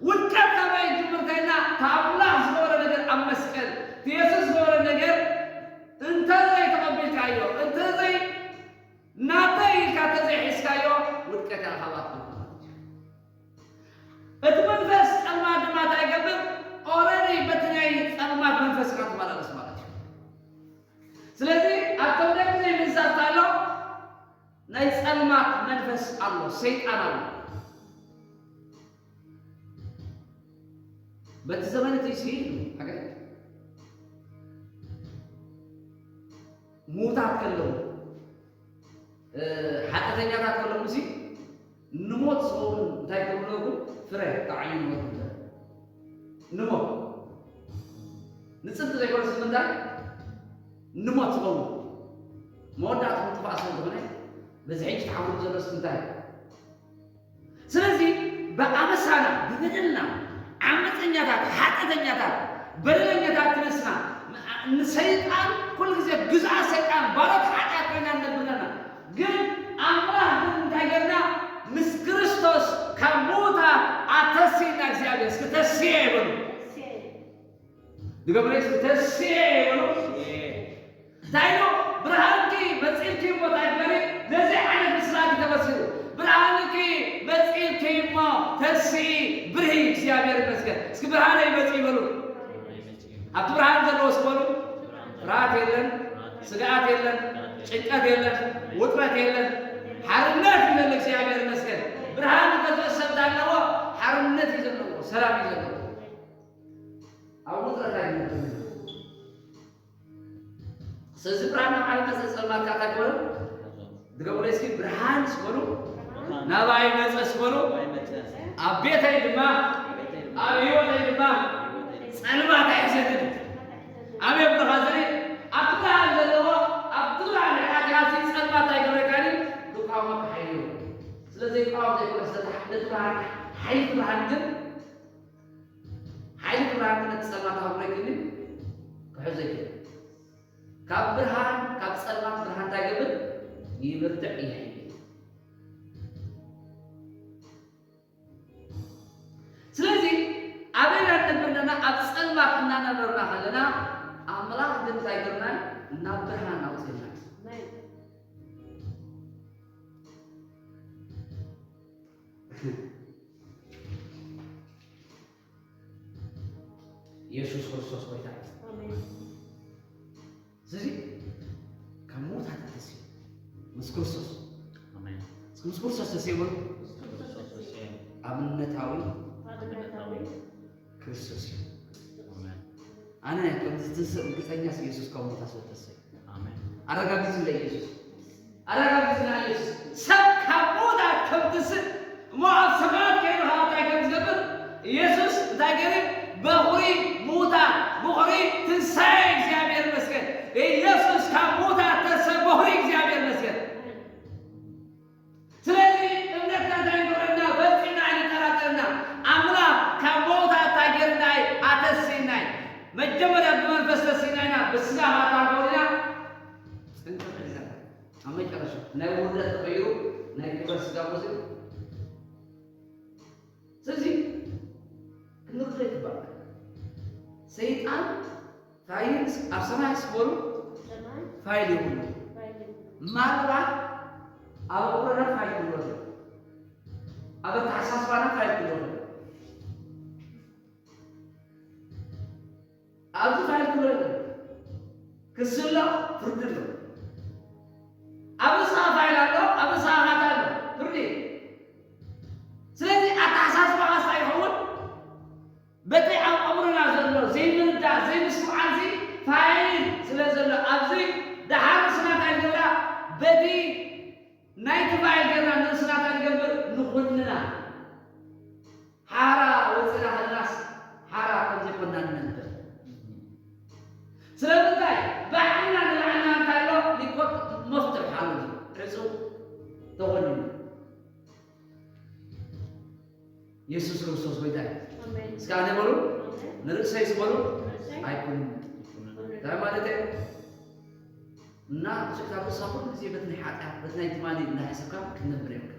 ውድቀት ካበይ ይጅምር እንተኢልና፣ እቲ ኣምላኽ ዝገበረ ነገር ኣብ መስቀል፣ እቲ የሱስ ዝገበረ ነገር እንተዘይ ተቐቢልካዮ፣ እንተዘይ ናተይ ኢልካ እንተዘይሒዝካዮ፣ ውድቀት ኢኻ ካብኣቶም ማለት እዩ። እቲ መንፈስ ጸልማት ድማ እንታይ ይገብር? ኦረዲ በቲ ናይ ጸልማት መንፈስ ኢኻ ትመላለስ ማለት እዩ። ስለዚ ኣብቶም ደቂ ዘይምእዛዝ ኣሎ፣ ናይ ጸልማት መንፈስ ኣሎ፣ ሰይጣን ኣሎ። በቲ ዘመን እቲ ሲ ኣገር ምዉታት ከለዉ፣ እ፣ ሓጢኣተኛታት ከለዉ ሲ ንሞት ዝኸውን እንታይ ክብለኩም? ፍረ፣ ጣዕሚ ንሞት ይብለ። ንሞት። ንጽድቂ ዘይኮነስ ምንታይ? ንሞት ዝኸውን። መወዳእትኡ ጥፋእ ስለ ዝኾነ፣ በዚ ሕጂ ተሓውሩ ዘሎ ሲ እንታይ? ስለዚ ብኣበሳና፣ ብበደልና፣ ዓመፀኛታት፣ ሓጢኣተኛታት፣ በደለኛታት ክነስና፣ ንሰይጣን ኩሉ ግዜ ግዝኣት ሰይጣን፣ ባሮት ሓጢኣት ኮይና ንነብር ኣለና። ግን ኣምላኽ ግን እንታይ ገርና? ምስ ክርስቶስ ካብ ምዉታት ኣተሲእና እግዚኣብሔር። እስኪ ተስየ ይበሉ። ድገሙለይ እስኪ፣ ተስየ ይበሉ። እንታይ ኢሉ? ብርሃንኪ መጺእልኪ እሞ እንታይ ግበሪ? ነዚ ዓይነት ምስላኪ ተመሲሉ። ብርሃንኪ መጺእልኪ እሞ ተስኢ፣ ብርሂ። እግዚኣብሔር ይመስገን። እስኪ ብርሃነይ መጺኡ በሉ። ኣብቲ ብርሃን ዘለዎ እስኪ በሉ። ፍርሃት የለን፣ ስግኣት የለን፣ ጭንቀት የለን፣ ውጥረት የለን። ሓርነት እዩ ዘሎ። እግዚኣብሔር ይመስገን። ብርሃን ዝገዝኦ ሰብ እንታይ ኣለዎ? ሓርነት እዩ ዘለዎ፣ ሰላም እዩ ዘለዎ። ኣብ ውጥረት ኣይነብርን። ስለዚ ብርሃን ናብ ዓለም መጸ፣ ጸልማት ከኣ እንታይ ገበረ? ድገሙለይ እስኪ፣ ብርሃን ዝበሉ ናባይ መጸ ዝበሉ፣ ኣብ ቤተይ ድማ፣ ኣብ ህይወተይ ድማ ጸልማት ኣይሕዘንን። ኣበይ ብርሃን ዘርኢ? ኣብቲ ብርሃን ዘለዎ፣ ኣብቲ ብርሃን ድሕር ኣቲኻ ጸልማት ኣይገብረካን እዩ፣ ክቃወመካ ሓይሊ የብሉን። ስለ ዘይቃወም ዘይኮነ፣ ስለ ነቲ ብርሃን፣ ሓይሊ ብርሃን ግን፣ ሓይሊ ብርሃን ግን ነቲ ጸልማት ኣኽብሮ ኣይክእልን፣ ክሕዞ ኣይክእልን። ካብ ብርሃን፣ ካብ ጸልማት ብርሃን እንታይ ይገብር? ይብርትዕ፣ ይሕይል። ስለዚ ኣበይ ኢና ንነብር ኣለና? ኣብ ጸልማት እናነበርና ከለና፣ ኣምላኽ ግን እንታይ ይገብርና? ናብ ብርሃን ኣውፅእና። የሱስ ክርስቶስ ጎይታ እዩ። ኣሜን። ስለዚ ካብ ምዉታት ተስዩ ምስ ክርስቶስ፣ ኣሜን። ምስ ክርስቶስ ተስዩ በሉ። ክርስቶስ ተስዩ። ኣብነታዊ ኣብነታዊ ክርስቶስ እዩ። ኣሜን። ኣነ ከምዚ ትንስእ ርግጸኛ ስለ የሱስ ካብ ምዉታት ስለ ተስዩ። ኣሜን። ኣረጋጊጽና ኢየሱስ። ኣረጋጊጽና ኢየሱስ። ሰብ ካብ ሞት ከም ትስእ እሞ ኣብ ሰማያት ከይዱ ኸዓ እንታይ ከም ዝገብር ኢየሱስ እንታይ ገይሩ? በኹሪ ሙታን፣ በኹሪ ትንሳኤ። እግዚኣብሔር ይመስገን። ኢየሱስ ካብ ሙታን ተሰ-፣ በኹሪ እግዚኣብሔር ይመስገን። ስለዚ እምነትና እንታይ ይገብረና? ፈጺምና ኣይንጠራጠርና። ኣምላኽ ካብ ሞት ኣታ ጌርና እዩ፣ ኣተሲእና እዩ። መጀመርያ ብመንፈስ ተሲእና ኢና፣ ብስጋ ሃታ ኮይና ጽንቅቕ ኢልና። ኣብ መጨረሻ ናይ ውርደት ተቐይሩ ናይ ክብረት ስጋ ኮይኑ። ስለዚ ክንርዳእ ይግባእ። ሰይጣን ፋይል ኣብ ሰማይ ስበሩ ሰማይ ፋይል ይብሉ። ፋይል ይብሉ። ማልባ ኣብ ኣእምሮና ፋይል ይብሉ። ኣብ ኣተሓሳስባና ፋይል ይብሉ። ኣብዚ ፋይል ክብረት ኣሎ። ክሲ ኣሎ፣ ፍርዲ ኣሎ። ኣብ ርእስኻ ፋይል ኣሎ፣ ኣብ ርእስኻ ሃታ ኣሎ፣ ፍርዲ። ስለዚ ኣተሓሳስባኻ እንታይ ይኸውን? በቲ ኣብ ኣእምሮና ዘሎ ዘይምርዳእ፣ ዘይምስምዓል እዚ ፋይል ስለ ዘሎ፣ ኣብዚ ደሓር ርእስና እንታይ ንገብራ? በቲ ናይቲ ፋይል ጌርና ንርእስና እንታይ ንገብር? ንኹንና። ሓራ ወፂና ከለናስ ሓራ ከም ዘይኮንና ንነብር። ስለምንታይ? ባዕልና ንባዕልና እንታይ ኣሎ? ሊኮት መፍትሕ ኣሎ። ዕፁብ ተኾኒኑ። የሱስ ክርስቶስ ጎይታ እዩ። ኣሜን። እስከ ኣነ በሉ፣ ኣሜን። ንርእሰይስ በሉ፣ ንርእሰይ ኣይኩንን። ኣይኩንን። እንታይ ማለት እዩ? እና እሱ ካብ ርእስኻ ኩሉ ግዜ በቲ ናይ ሓጢኣት፣ በቲ ናይ ትማሊ እንዳሕሰብካ ክትነብር የብልካ።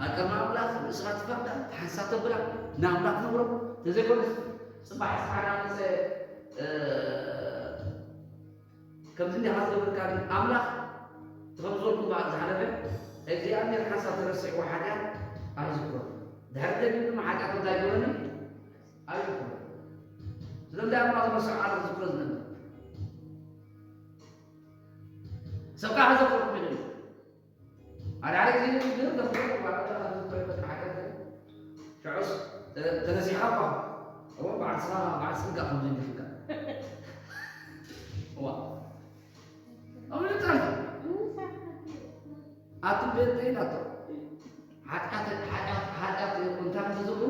ኣብ ቅድሚ ኣምላኽ ርእስኻ ትፈርዳ፣ ሓንሳብ ተብላ፣ ንኣምላኽ ትነግሮ። ተዘይኮነ ጽባሕ ዝሓናነሰ፣ እ፣ ከምዚ እንዲኻ ዝገብርካ ግን ኣምላኽ፣ እቲ ከም ዝበልኩ እምበኣር ዝሓለፈ እግዚኣብሔር ሓንሳብ ተረሲዕዎ ሓጢኣት ኣይዝክሮን። ድሕሪ ደጊም ድማ ሓጢኣት እንታይ ይገብረኒ? ኣይዝክሮን። ስለዚ ኣምላኽ ዝረስዖ ዓለም ዝዝክሮ ዝነብር። ሰብ ከኣ ክዘክረኩም ይኽእል እዩ። ሓደ ሓደ ግዜ ግን ተፍቅር ዋላ ተፍቅር በቃ ሓጢኣት እዩ። ሽዑስ ተ-፣ ተነሲሕካ እኳ እሞ በዓል ስኻ፣ በዓል ስጋ ከም ዘይብልካ። እዋ። ኣብ ልጣን ኣቱም ቤት ዘይናቶ። ሓጢኣት፣ ሓጢኣት፣ ሓጢኣት እንታይ ተዘክሩ?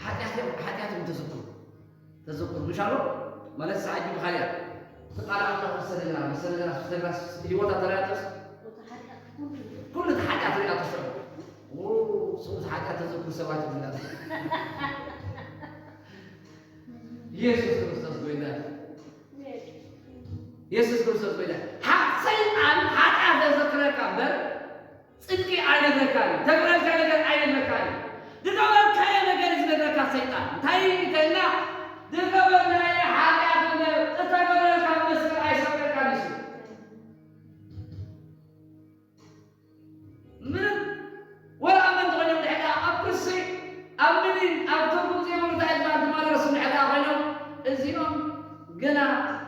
ሓጢኣት፣ ሓጢኣት ተዘክሩ። ተዘክሩ፣ ምሽ ኣሎ? ማለት ሰዓት ይብሃል እያ። እቲ ቃል ኣምላኽ ምስ ሰደግና፣ ምስ ሰደግና፣ ምስ ሰደግና፣ ህይወታ ተረኣያቶስ? ኩሉ እቲ ሓጢኣት ርኣያቶ ሽዑ። ው፣ ስሙ እቲ ሓጢኣት ተዘክሩ ሰባት ይብልና። ኢየሱስ ክርስቶስ ጎይታ። ኢየሱስ ክርስቶስ ጎይታ። ሓ-፣ ሰይጣን ሓጢኣት ዘዘክረካ እምበር፣ ጽድቂ ኣይነግረካን እዩ። ተግብረልካዮ ነገር ኣይነግረካን እዩ። ዝገበርካዮ ነገር እዩ ዝነግረካ ሰይጣን። እንታይ እንተኢልና፣ ዝገበርናዮ ሓጢኣት እምበር፣ እተገብረልካ መስቀል ኣይሰብረልካን እዩ። ምንም ወላ ኣመንቲ ኮይኖም ድሕር ኣብ ክርስቶስ፣ ኣብ ምድሪ፣ ኣብ ትርጉም ዘይብሉ እንታይ ዝበሃል ትማል ረሱ ድሕር ኮይኖም፣ እዚኦም ገና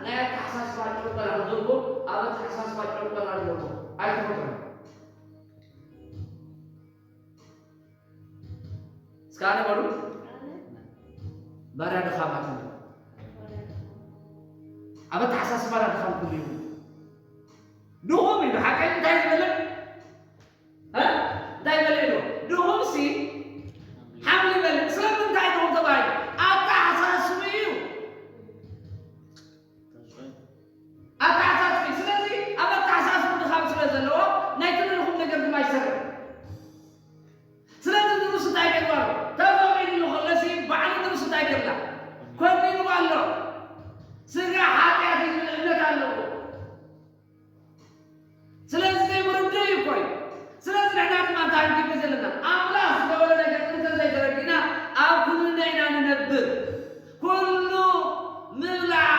ናይ ኣተሓሳስባ ጨንቆና ክዘርጉ፣ ኣብ ኣተሓሳስባ ጨንቆና ዝሞቱ ኣይትፈጥሩን። እስከ ኣነ በሉ። ባርያ ድኻማት እዩ። ኣብ ኣተሓሳስባና ድኻም ኩሉ እዩ። ድኹም እዩ። ሓቀይ እንታይ ዝበልዕ? እ? እንታይ ይበልዕ ኢሉ? ድኹም ሲ ሓምሊ ይበልዕ። ስለምንታይ ድኹም ተባሂሉ? ኣተሓሳስቡ እዩ። ኣተሓሳስቢ። ስለዚ ኣብ ኣተሓሳስቡ ድኻም ስለ ዘለዎ ናይቲ ንድኹም ነገር ድማ ይሰርሕ። ስለዚ ንርእሱ እንታይ ገይርዋ ኣሎ? ተፈቒድሉ ከሎሲ ባዕሉ ንርእሱ እንታይ ገይርላ? ኮኒንዋ ኣሎ። ስጋ ሓጢኣት እዩ ዝብል እምነት ኣለዎ። ስለዚ ዘይምርድእ እዩ እኮ እዩ። ስለዚ ንሕና ድማ እንታይ ክንገብር ዘለና? ኣምላኽ ዝገበሮ ነገር እንተ ዘይተረዲእና ኣብ ኩንነ ኢና ንነብር። ኩሉ ምብላዕ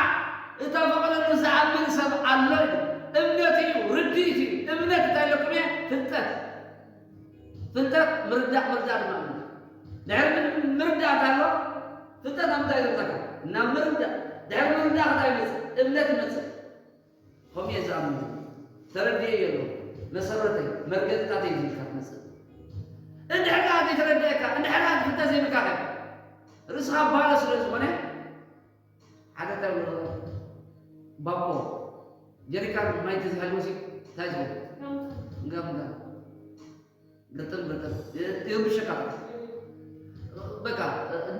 እተፈቕደሉ ዝኣምን ሰብ ኣሎ እዩ። እምነት እዩ፣ ርድኢት እዩ። እምነት እንታይ ኣለኩም እየ? ፍልጠት። ፍልጠት ምርዳእ፣ ምርዳእ ድማ እምነት። ድሕሪ ምን-፣ ምርዳእ እንታይ ኣሎ? ፍልጠት ናብ እንታይ ዘምፀካ? ናብ ምርዳእ። ድሕሪ ምርዳእ እንታይ ይመፅእ? እምነት ይመፅእ። ከምኡ እየ ዝኣምን። ተረዲኤ የሎ። መሰረተይ፣ መርገፅታተይ እዩ ዝብልካ ትመፅእ። እንድሕር ከኣ ዘይተረደኣካ፣ እንድሕር ከኣ ዝፍተ ዘይብልካ ከ፣ ርእስኻ ባዶ ስለ ዝኾነ፣ ሓደ እንታይ ብሎ፣ ባቦ፣ ጀሪካን ማይ ተዝሃልወሲ እንታይ ዝኸውን? ጋምጋ። ገጠም ገጠም። ይርብሸካ። በቃ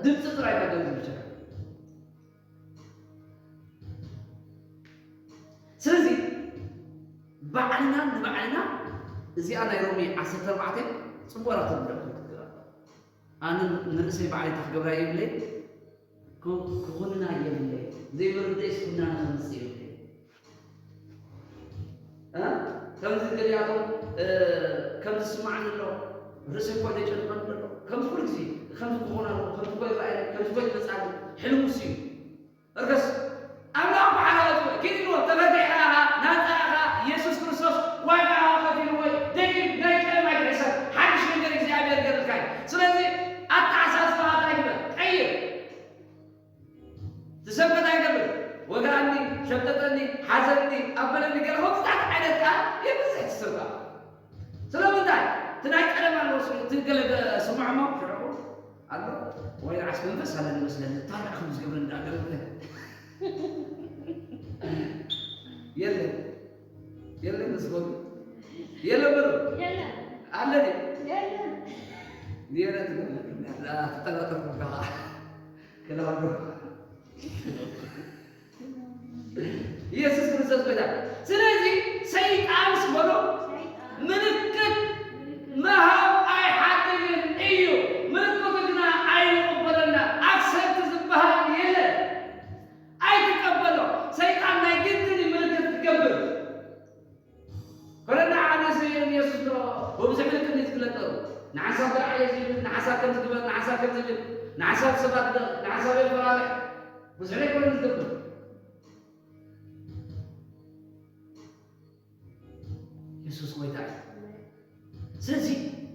ድምፂ ጥራይ ነገር ዝርብሸካ። ስለዚ ባዕልና ንባዕልና እዚኣ ናይ ሮሜ ዓሰርተ ኣርባዕተ ጽቡቕ እያ ትብሎ። ኣነ ንርእሰይ ባዕለይ እንታይ ክገብራ የብለይ፣ ክኹንና የብለይ፣ ዘይምርደይ ስኩናና ከምጽእ የብለይ። እ? ከምዚ ገሊኣቶም፣ እ፣ ከምዚ ዝስማዓኒ ኣሎ፣ ርእሰይ እኮ ደጨንቐኒ ኣሎ፣ ከምዚ ኩሉ ግዜ፣ ከምዚ ክኾን ኣለዎ፣ ከምዚ እኮ ይረኣየኒ፣ ከምዚ እኮ ይመጻኒ፣ ሕልሙስ እዩ። እርገስ። ኣምላኽ ብሓላላት ወይ ኪድ ኢልዎ፣ ተፈቲሕካ ኢኻ፣ ናጻ ኢኻ፣ ኢየሱስ ክርስቶስ ዋጋ ከፊልዎ፣ ደጊም ናይ ቀደም ኣይትሕሰብ፣ ሓድሽ ነገር እግዚኣብሔር ይገብርልካ እዩ። ስለዚ ኣተሓሳስባኻ እንታይ ግበር? ቀይር። ትሰንበት ኣይገብር። ወጋኣኒ፣ ሸምጠጠኒ፣ ሓዘኒ፣ ኣበለኒ፣ ገለ ከምዚታት ዓይነት ከኣ የብዝሕ ትሰንባ። ስለምንታይ? እቲ ናይ ቀደም ኣሎ፣ እቲ ገለ ስምዖ እሞ ሽዑ ኣሎ። ወይ ንዓስ መንፈስ ኣለኒ መስለኒ፣ እንታይ ደኣ ከም ዝገብረኒ ደኣ ገለ ብለ። የለን። የለን፣ ንስኹም የለን በሉ። የለን። ኣለ ድዩ? የለን። የለን ትብል። ትጠራጠርኩም ከኣ። ክላሉ። ኢየሱስ ክርስቶስ ጎይታ። ስለዚ ሰይጣን ስበሎ ምልክት ምሃብ ኣይሓድግን እዩ። ምልክቱ ግና ኣይንቕበለና። ኣክሰፕት ዝበሃል የለን። ኣይትቀበሎ። ሰይጣን ናይ ግድን እዩ ምልክት ክገብር። ኮለና ዓመስ ኢየሱስ ዶ ብብዙሕ ምልክት እዩ ዝፍለጥ ነሩ። ንሓንሳብ ደርዓ እየ ዝብል፣ ንሓንሳብ ከም ዝግበር፣ ንሓንሳብ ከም ዝብል፣ ንሓንሳብ ሰባት ደ-፣ ንሓንሳብ የፈራርሕ። ብዙሕ ነገር እዩ ዝገብር። የሱስ ጎይታ እዩ። ስለዚ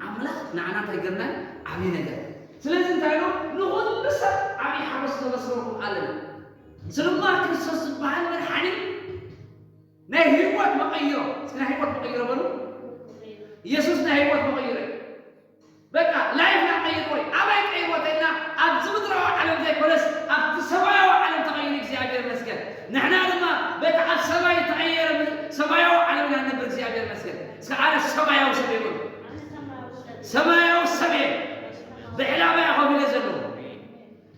ኣምላኽ ንዓና እንታይ ገርና? ዓብዪ ነገር። ስለዚ እንታይ ኢሉ? ንኹሉ ሰብ ዓብዪ ሓጎስ ነበስረኩም ኣለና። ስለማ ክርስቶስ ዝበሃል መድሓኒ ናይ ህይወት መቐይሮ። እስኪ ናይ ህይወት መቐይሮ በሉ። ኢየሱስ ናይ ህይወት መቐይሮ እዩ። በቃ ላይፍና ቀይርዎ እዩ። ኣበይ ቀይርዎ ተልና? ኣብዚ ምድራዊ ዓለም ዘይኮነስ ኣብቲ ሰማያዊ ዓለም ተቐይሩ። እግዚኣብሔር ይመስገን። ንሕና ድማ በቲ ኣብ ሰማይ እተቐየረ ም-፣ ሰማያዊ ዓለም ኢና ንነብር። እግዚኣብሔር ይመስገን። እስከ ኣነ ሰማያዊ ሰብ እየ በሉ። ሰማያዊ ሰብ እየ። ብዕላማ እየ ኮፍ ኢለ ዘለኹ።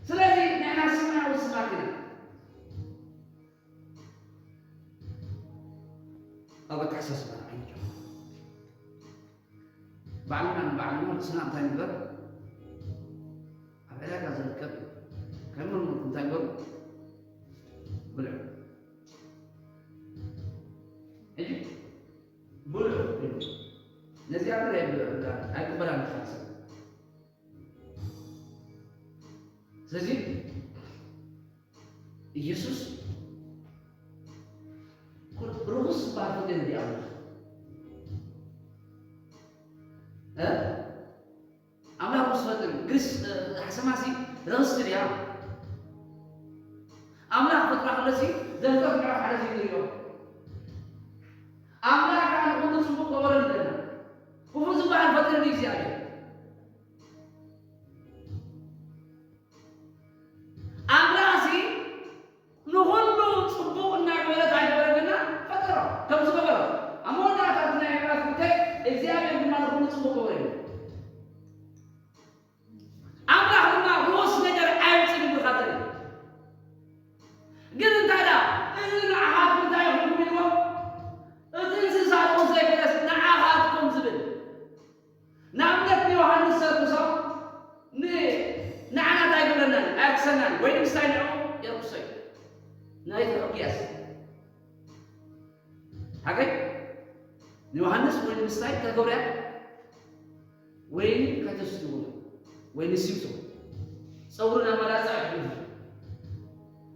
ስለዚ ንሕና ሰማያዊ ሰባት ኢና። ኣብ ኣተሓሳስባና ኣይንጨምር። ባዕልና ንባዕልና ርእስና እንታይ ንግበር? ኣብ ዕዳጋ ዝርከብ እዩ። ከመን እንታይ ንገሩ? ብልዑ። ሕጂ ብልዑ ኢሉ። ነዚኣ ግን ኣይብልዑ፣ ኣይቅበላን ይኸውን ሰብ። ስለዚ ኢየሱስ ኩሉ ርኹስ ዝበሃል ፍጥረት እንዲ ኣምላኽ። እ? ኣምላኽ ርኹስ ፈጥር እዩ። ግሪስ፣ እ፣ ሓሰማሲ ርኽስቲ ድያ? ኣምላኽ ፈጥራ ከለሲ ዘፍጥረት ምዕራፍ ሓደ ዘይንሪኦ። ኣምላኽ ከዓ ንኹሉ ጽቡቕ ገበረ ንብለና። ክፉእ ዝበሃል ፈጥሪ እግዚኣብሔር። ኣምላኽሲ ንኹሉ ጽቡቕ እናገበረ እንታይ ገበረልና? ፈጠሮ። ከም ዝገበሮ። ኣብ መወዳእታ እቲ ናይ ምዕራፍ ክልተ እግዚኣብሔር ድማ ንኹሉ ጽቡቕ ገበረ ይብል። ኣምላኽ ድማ ርኹስ ነገር ኣየምጽእን ይብል ካቶሊክ። ግን እንታይ ደኣ፣ እዚ ንዓኻትኩም እንታይ ኢኹም ኢልዎ? እቲ እንስሳ ርኹስ ዘይኮነስ ንዓኻትኩም ዝብል። ንኣብነት ንዮሃንስ ዘርክሶ ን-፣ ንዓና እንታይ ይገብረናን ኣየርክሰናን፣ ወይ ንምስታይ ንዕኡ የርክሶ እዩ። ናይ ሕጉያስ ሓገይ ንዮሃንስ ወይ ንምስታይ እንታይ ገብረያ? ወይኒ ከተስትዎ፣ ወይኒ ሲምሶ ጸጉሪ ናብ መላጻ ይሕልፉ።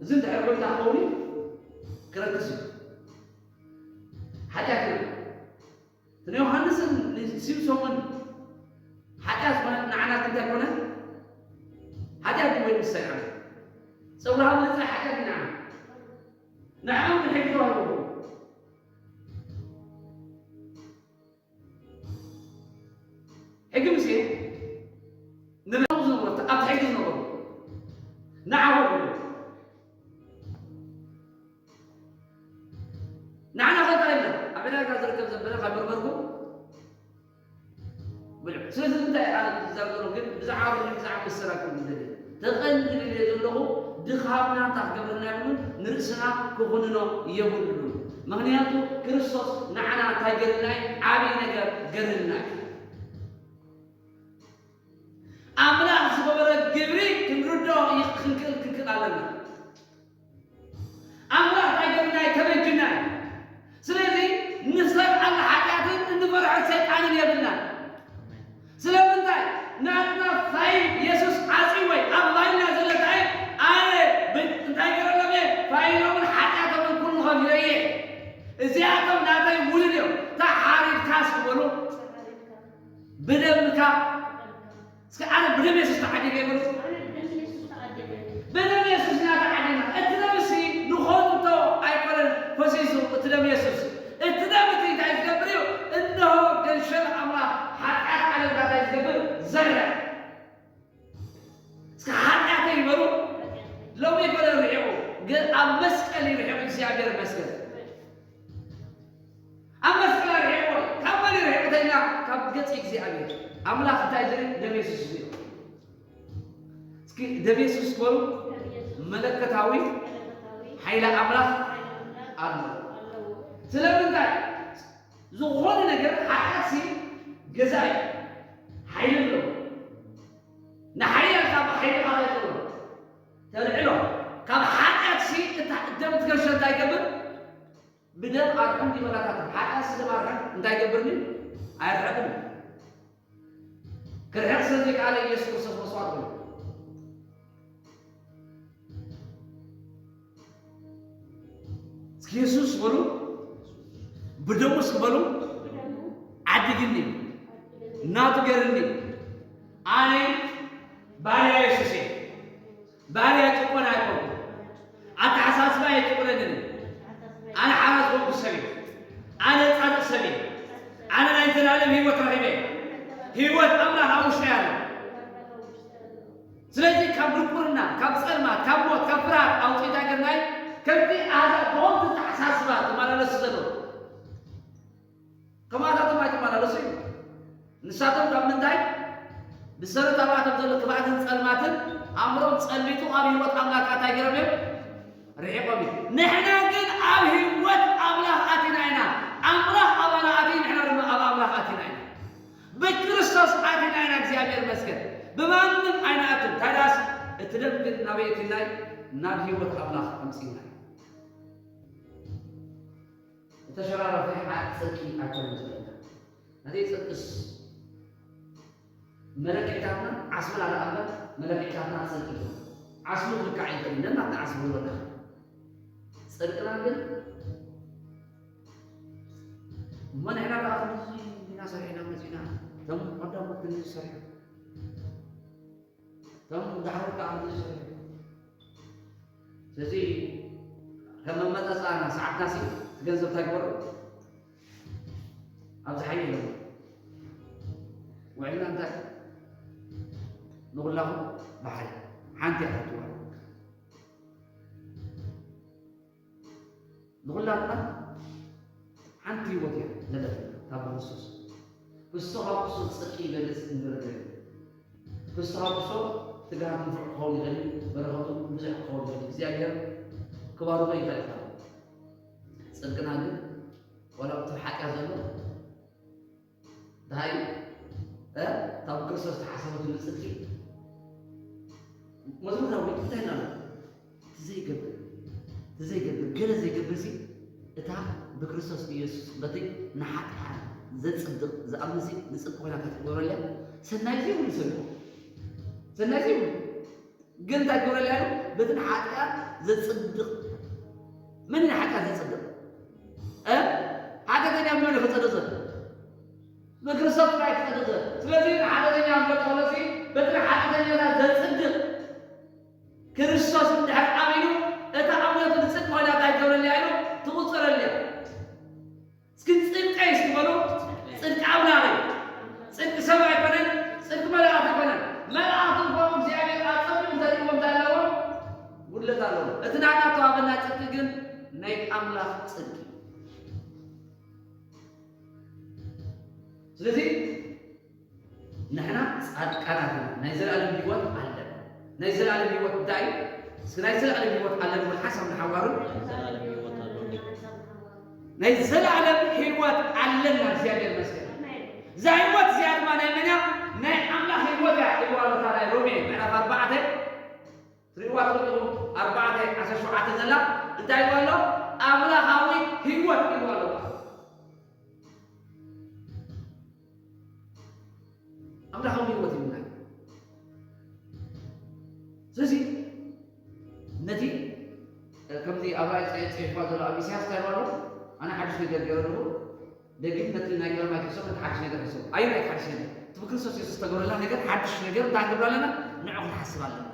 እዚ እንድሕር ኮይኑ ተሃመውኒ ክረክስ እዩ። ሓጢኣት እዩ። እቲ ንዮሃንስን ንሲምሶምን ሓጢኣት ኮነ፣ ንዓና ግን እንታይ ኮነ? ሓጢኣት ወይ ንስሳይ ዓመት። ጸጉርኻ ምልጻይ ሓጢኣት እዩ ንዓና። ንዕኦም ግን ሕጊ ተዋሂቦም። ሕጊ ሙሴ ንብረቱ ዝነበሩ፣ ኣብቲ ሕጊ ዝነበሩ ንዓኹም ንዓና ስለዚ እንታይ ኣነ ክዛረብ ዘለኹ ግን ብዛዕባ ብልሕ ብዛዕባ መሰላኩም ዝደሊ ተቐንዲ ልልየ ዘለኹ ድኻምና እንታይ ክገብረና የብሉን ንርእስና ክኹንኖ የብሉን። ምኽንያቱ ክርስቶስ ንዓና እንታይ ገርልና እዩ? ዓብዪ ነገር ገርልና እዩ። ኣምላኽ ዝገበረ ግብሪ ክንርድኦ ክንክእል ክንክእል ኣለና። ኣምላኽ እንታይ ገርና እዩ? ተበጅና እዩ። ስለዚ ንሰብ ኣለ ሓጢኣትን እንፈርሖ ሰይጣንን የብልና። ስለምንታይ ናትና ፋይል የሱስ ዓፂወይ ኣብ ፋይልና ዘለታይ ኣነ እንታይ ገረሎም እየ ፋይሎምን ሓጢኣቶምን ኩሉ ከፊለየ እዚኣቶም ናተይ ውሉድ እዮም። ተሓሪድካስ ዝበሉ ብደምካ እስከ ኣነ ብደም የሱስ ተዓዲገ ይበሉ። ብደም የሱስ ኢና ተዓዲና። እቲ ደምሲ ንኾንቶ ኣይኮነን ፈሲሱ እቲ ደም የሱስ። እቲ ደም እቲ እንታይ ዝገብር እዩ? እንሆ ገንሸል ኣምላኽ ሓጢኣት ዓለም እንታይ ዝገብር ዘርዕ። እስከ ሓጢኣተይ ይበሉ። ሎሚ ይኮነ ርሒቑ ግን ኣብ መስቀል ይርሒቑ እግዚኣብሔር ይመስገን። ኣብ መስቀል ኣርሒቑ ካብ መን ይርሒቑ ተይና ካብ ገጽ እግዚኣብሔር ኣምላኽ እንታይ ዝርኢ ደም የሱስ ዝርኢ። እስኪ ደም የሱስ በሉ መለከታዊ ሓይሊ ኣምላኽ ኣሎ። ስለምንታይ ዝኾነ ነገር ሓጢኣትሲ ገዛ እዩ ሓይሊ ኣለዎ። ንሓያል ካብ ሓይሊ ካልኣይ ተብሎ ተልዕሎ ካብ ሓጢኣትሲ እታ ደም ትገርሸ እንታይ ይገብር? ብደም ኣርሕም ዲበላታት ሓጢኣትሲ ደም ኣርሕም እንታይ ይገብርኒ? ኣይርሕቅን። ክርሕቅ ስለ ዘይከኣለ ኢየሱስ ክርስቶስ መስዋዕት ኮይኑ እስኪ የሱስ በሉ ብደሙ እስኪ በሉ ዓድግኒ ናቱ ገርኒ ኣነ ባርያ የሱስ እየ ባርያ ጭቆና ኣይኮንኩ ኣተሓሳስባ የጭቁነንን ኣነ ሓራ ዝኾንኩ ሰብ እየ ኣነ ጻድቅ ሰብ እየ ኣነ ናይ ዘላለም ህይወት ረኺበ ህይወት ኣምላኽ ኣብ ውሽጢ ያለ ስለዚህ ካብ ድንቁርና፣ ካብ ጸልማት፣ ካብ ሞት፣ ካብ ፍርሃት ኣውጺእታ ገርናይ ከምቲ ኣዛ ብኾንቱ ተሓሳስባ ተመላለሱ ዘሎ ከማታቶም ኣይተመላለሱ እዩ። ንሳቶም ካብ ምንታይ ብሰረት ኣብኣቶም ዘሎ ክብኣትን ጸልማትን ኣእምሮም ጸልሚቱ ካብ ህይወት ኣምላኽ ኣታይ ገይሮም እዮም ርሒቖም እዩ። ንሕና ግን ኣብ ህይወት ኣምላኽ ኣቲና ኢና። ኣምላኽ ኣባና ኣትዩ ንሕና ድማ ኣብ ኣምላኽ ኣቲና ኢና። ብክርስቶስ ኣቲና ኢና እግዚኣብሔር ይመስገን ብማንም ኣይንኣቱን ታዲያስ እቲ ደም ግን ናበይ ኣቲናይ ናብ ህይወት ኣምላኽ ኣምፅእና እዩ እተሸራረፈ ሓ ፅድቂ ኣይኮነን ዘለና ናተይ ፅድቅስ መለክዕታትና ዓስብና ደኣ እምበር መለክዕታትና ፅድቂ ይኮነ ዓስቡ ክልካዕ ይኽእል ነናትና ዓስቡ ይወዳ ፅድቅና ግን እሞ ንሕና ከዓ ክንዚ ኢና ሰሪሕና መፂና እቶም ቀዳሞት ክንዚ ሰሪሖም እቶም ዳሕሮት ከዓ ክንዚ ሰሪሖም ስለዚ ከም መመፃፃና ሰዓትና ሲ ገንዘብ እንታይ ግበሩ ኣብዚ ሓይሊ የለን ውዕልና እንታይ ንኩላኹም ብሓደ ሓንቲ እያ ትሕትዋ ንኹላትና ሓንቲ ህይወት እያ ዘለትና ካብ ክርስቶስ። ክርስቶ ካብ ክሱ ጽድቂ ይገልጽ ንርድእ። ክርስቶ ካብ ክሶ ትግሃት ንፉዕ ክኸውን ይኽእል እዩ፣ በረኸቱ ብዙሕ ክኸውን ይኽእል እዩ። እግዚኣብሔር ክባርኾ ይኽእል እዩ። ጽድቅና ግን ዋላ ብትብ ሓጢኣት ዘሎ እንታይ ካብ ክርስቶስ ተሓሰበትሉ ጽድቂ መዝሙር ዳዊት እንታይ ኢልና ኣሎ? እቲ ዘይገብር እቲ ዘይገብር ገለ ዘይገብር ሲ እታ ብክርስቶስ ኢየሱስ በቲ ንሓጢኣት ዘጽድቕ ዝኣምን ሲ ንጽድቂ ኮይና ተትግበረልያ ሰናይ ዘይብሉ ሰብ ሰናይ ዘይብሉ ግን እንታይ ክብረል ያሉ በቲ ንሓጢኣት ዘጽድቕ መን ንሓጢኣት ዘጽድቕ እ ሓጢኣተኛ ብመን ክጸድቕ ዘሎ ብክርስቶስ ጥራይ ክጸድቕ ዘሎ ስለዚ ንሓጢኣተኛ ንፈልጠለሲ በቲ ንሓጢኣተኛታት ዘጽድቕ ክርስቶስ እንድሕር ኣሚኑ እታ እምነቱ ንጽድቂ ኮይና እንታይ ክገብረልያ ኢሉ ትቑጸረልያ እስኪ ጽድቀይ እስኪ በሉ ጽድቂ ኣምላኽ እዩ። ጽድቂ ሰብ ኣይኮነን፣ ጽድቂ መላእኽቲ ኣይኮነን። መላእኽቲ እንኳን እግዚኣብሔር ኣጸቢቑ እንተርእይዎም እንታይ ኣለዎም? ጉድለት ኣለዎም። እቲ ናትና ተዋበና ጽድቂ ግን ናይ ኣምላኽ ጽድቂ እዩ። ስለዚ ንሕና ጻድቃናት ኢና፣ ናይ ዘለኣለም ህይወት ኣለን። ናይ ዘለኣለም ህይወት እንታይ እዩ? እስኪ ናይ ዘለኣለም ህይወት ኣለን ዝብል ሓሳብ ንሓዋሩ። ናይ ዘለኣለም ህይወት ኣለና፣ እግዚኣብሔር ይመስገን። እዛ ህይወት እዚኣ ድማ ናይ መን እያ? ናይ ኣምላኽ ህይወት እያ ኢልዋ ኣሎ። እታ ናይ ሮሜ ምዕራፍ ኣርባዕተ ትሪእዋ ትኽእሉ ኢኹም፣ ኣርባዕተ ዓሰርተ ሸውዓተ ዘላ እንታይ ኢልዋ ኣሎ? ኣምላኻዊ ህይወት ኢልዋ ኣሎ። ኣምላኻዊ ህይወት ይብልና። ስለዚ ነቲ ከምዚ ኣብ ራእይ ጽ- ጽሒፍዋ ዘሎ ኣብ ኢሳያስ እንታይ ኣሎ? ኣነ ሓድሽ ነገር ገይረ ኣለኹ። ደጊም ነቲ ናይ ቀዳማይ ክሕሰብ ነቲ ሓድሽ ነገር ሕሰብ። ኣየናይ ሓድሽ ነገር? እቲ ብክርስቶስ የሱስ ዝተገብረልና ነገር ሓድሽ ነገር እንታይ ክንብል ኣለና? ንዑ ክንሓስብ ኣለና።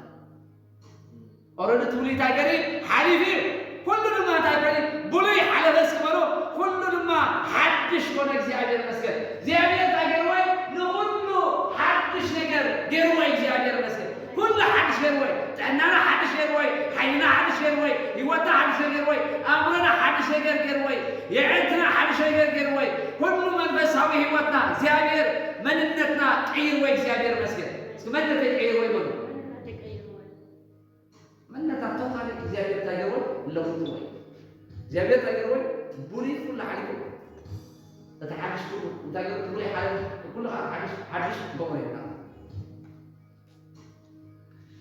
ኦረዲ እቲ ብሉይ እንታይ ገይሩ ሓሊፉ እዩ። ኩሉ ድማ እንታይ ገይሩ ብሉይ ሓለፈ እስኪ በሉ። ኩሉ ድማ ሓድሽ ኮነ። እግዚኣብሔር ይመስገን። እግዚኣብሔር እንታይ ገይርዎ እዩ? ንኹሉ ሓድሽ ነገር ገይርዎ እዩ። እግዚኣብሔር ይመስገን። ኩሉ ሓድሽ ገይርዎ እዩ። ጥዕናና ሓድሽ ገይርዎ እዩ። ሓይልና ሓድሽ ገይርዎ እዩ። ህይወትና ሓድሽ ነገር ገይርዎ እዩ። ኣእምሮና ሓድሽ ነገር ገይርዎ እዩ። የዕንትና ሓድሽ ነገር ገይርዎ እዩ። ኩሉ መንፈሳዊ ህይወትና እግዚኣብሔር መንነትና ቀይርዎ እዩ። እግዚኣብሔር ይመስገን። እስኪ መንነተይ ቀይርዎ ይበሉ። መንነታ ቶታሊ እግዚኣብሔር እንታይ ገይርዎ? ለውጥዎ እዩ። እግዚኣብሔር እንታይ ገይርዎ? ብሉይ ኩሉ ሓሊፉ እቲ ሓድሽ ኩሉ እንታይ ገይሩ? ብሉይ ሓሊፉ ኩሉ ከዓ ሓድሽ ሓድሽ ክገብሮ ይብላ።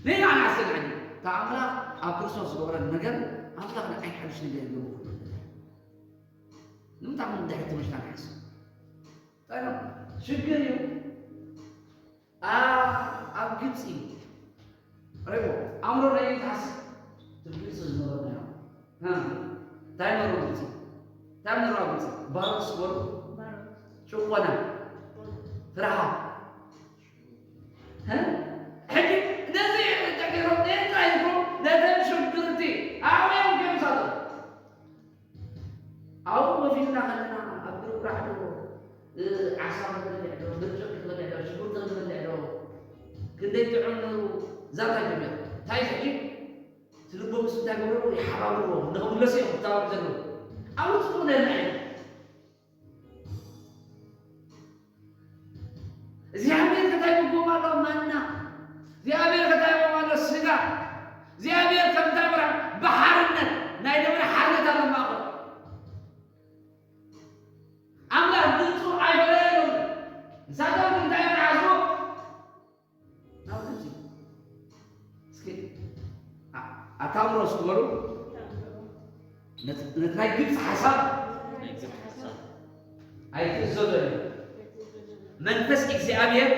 ንሕና ንሓስብ ሕጂ እታ ኣምላኽ ኣብ ክርስቶስ ዝገበረ ነገር ኣምላኽ ንዓይ ሓድሽ ነገር ይገብሮ ኩሉ ነገር። ንምንታይ ከም ድሕሪ ትምህርትና ንሓስብ? ጠይሮም ሽግር እዩ። ኣ- ኣብ ግብፂ ሬቦ ኣእምሮ ናይ ይትሓስ ትብል ዝነበርናዮ። እ፣ እንታይ ነሩ ግብፂ? እንታይ ነሩ ኣብ ግብፂ? ባሮት ዝበሉ ጭቆና፣ ፍርሃት። እ? ሕጂ ነዚ ተገይሮም ኤርትራ ይኹ ነተን ሽግርቲ ኣበዮም ገምሳሉ። ኣብኡ ኮፍ ኢልና ከለና ኣብ ግርግራሕ ዶ፣ እ፣ ዓሳ ክንበልዕ ዶ፣ ብርጭቕ ክንበልዕ ዶ፣ ሽጉርቲ ክንበልዕ ዶ፣ ክንደይ ጥዑም ነሩ ዛንታ ጀሚሩ። እንታይ ሕጂ? እቲ ልቦም ምስ እንታይ ገብሩ? ይሓባብርዎ። እንደ ክምለሱ እዮም ክታወቅ ዘለዉ። ኣብኡ ጽቡቕ ነርና እዩ። እግዚኣብሔር ከታይ ምጎም ኣሎ? ማና። እግዚኣብሔር ከታይ ምጎም ኣሎ? ስጋ። እግዚኣብሔር ከምታ ብራ ብሓርነት ናይ ደብረ ሓርነት ኣሎ ማእኸል። ኣምላኽ ድምፁ ኣይፈለየሎም። ንሳቶም እንታይ ይሓስቡ? ናብ ግብፂ። እስኪ ኣ- ኣታምሮ እስኪ በሉ። ነት- ነቲ ናይ ግብፂ ሓሳብ ኣይትእዘዞ እዩ። መንፈስ እግዚኣብሔር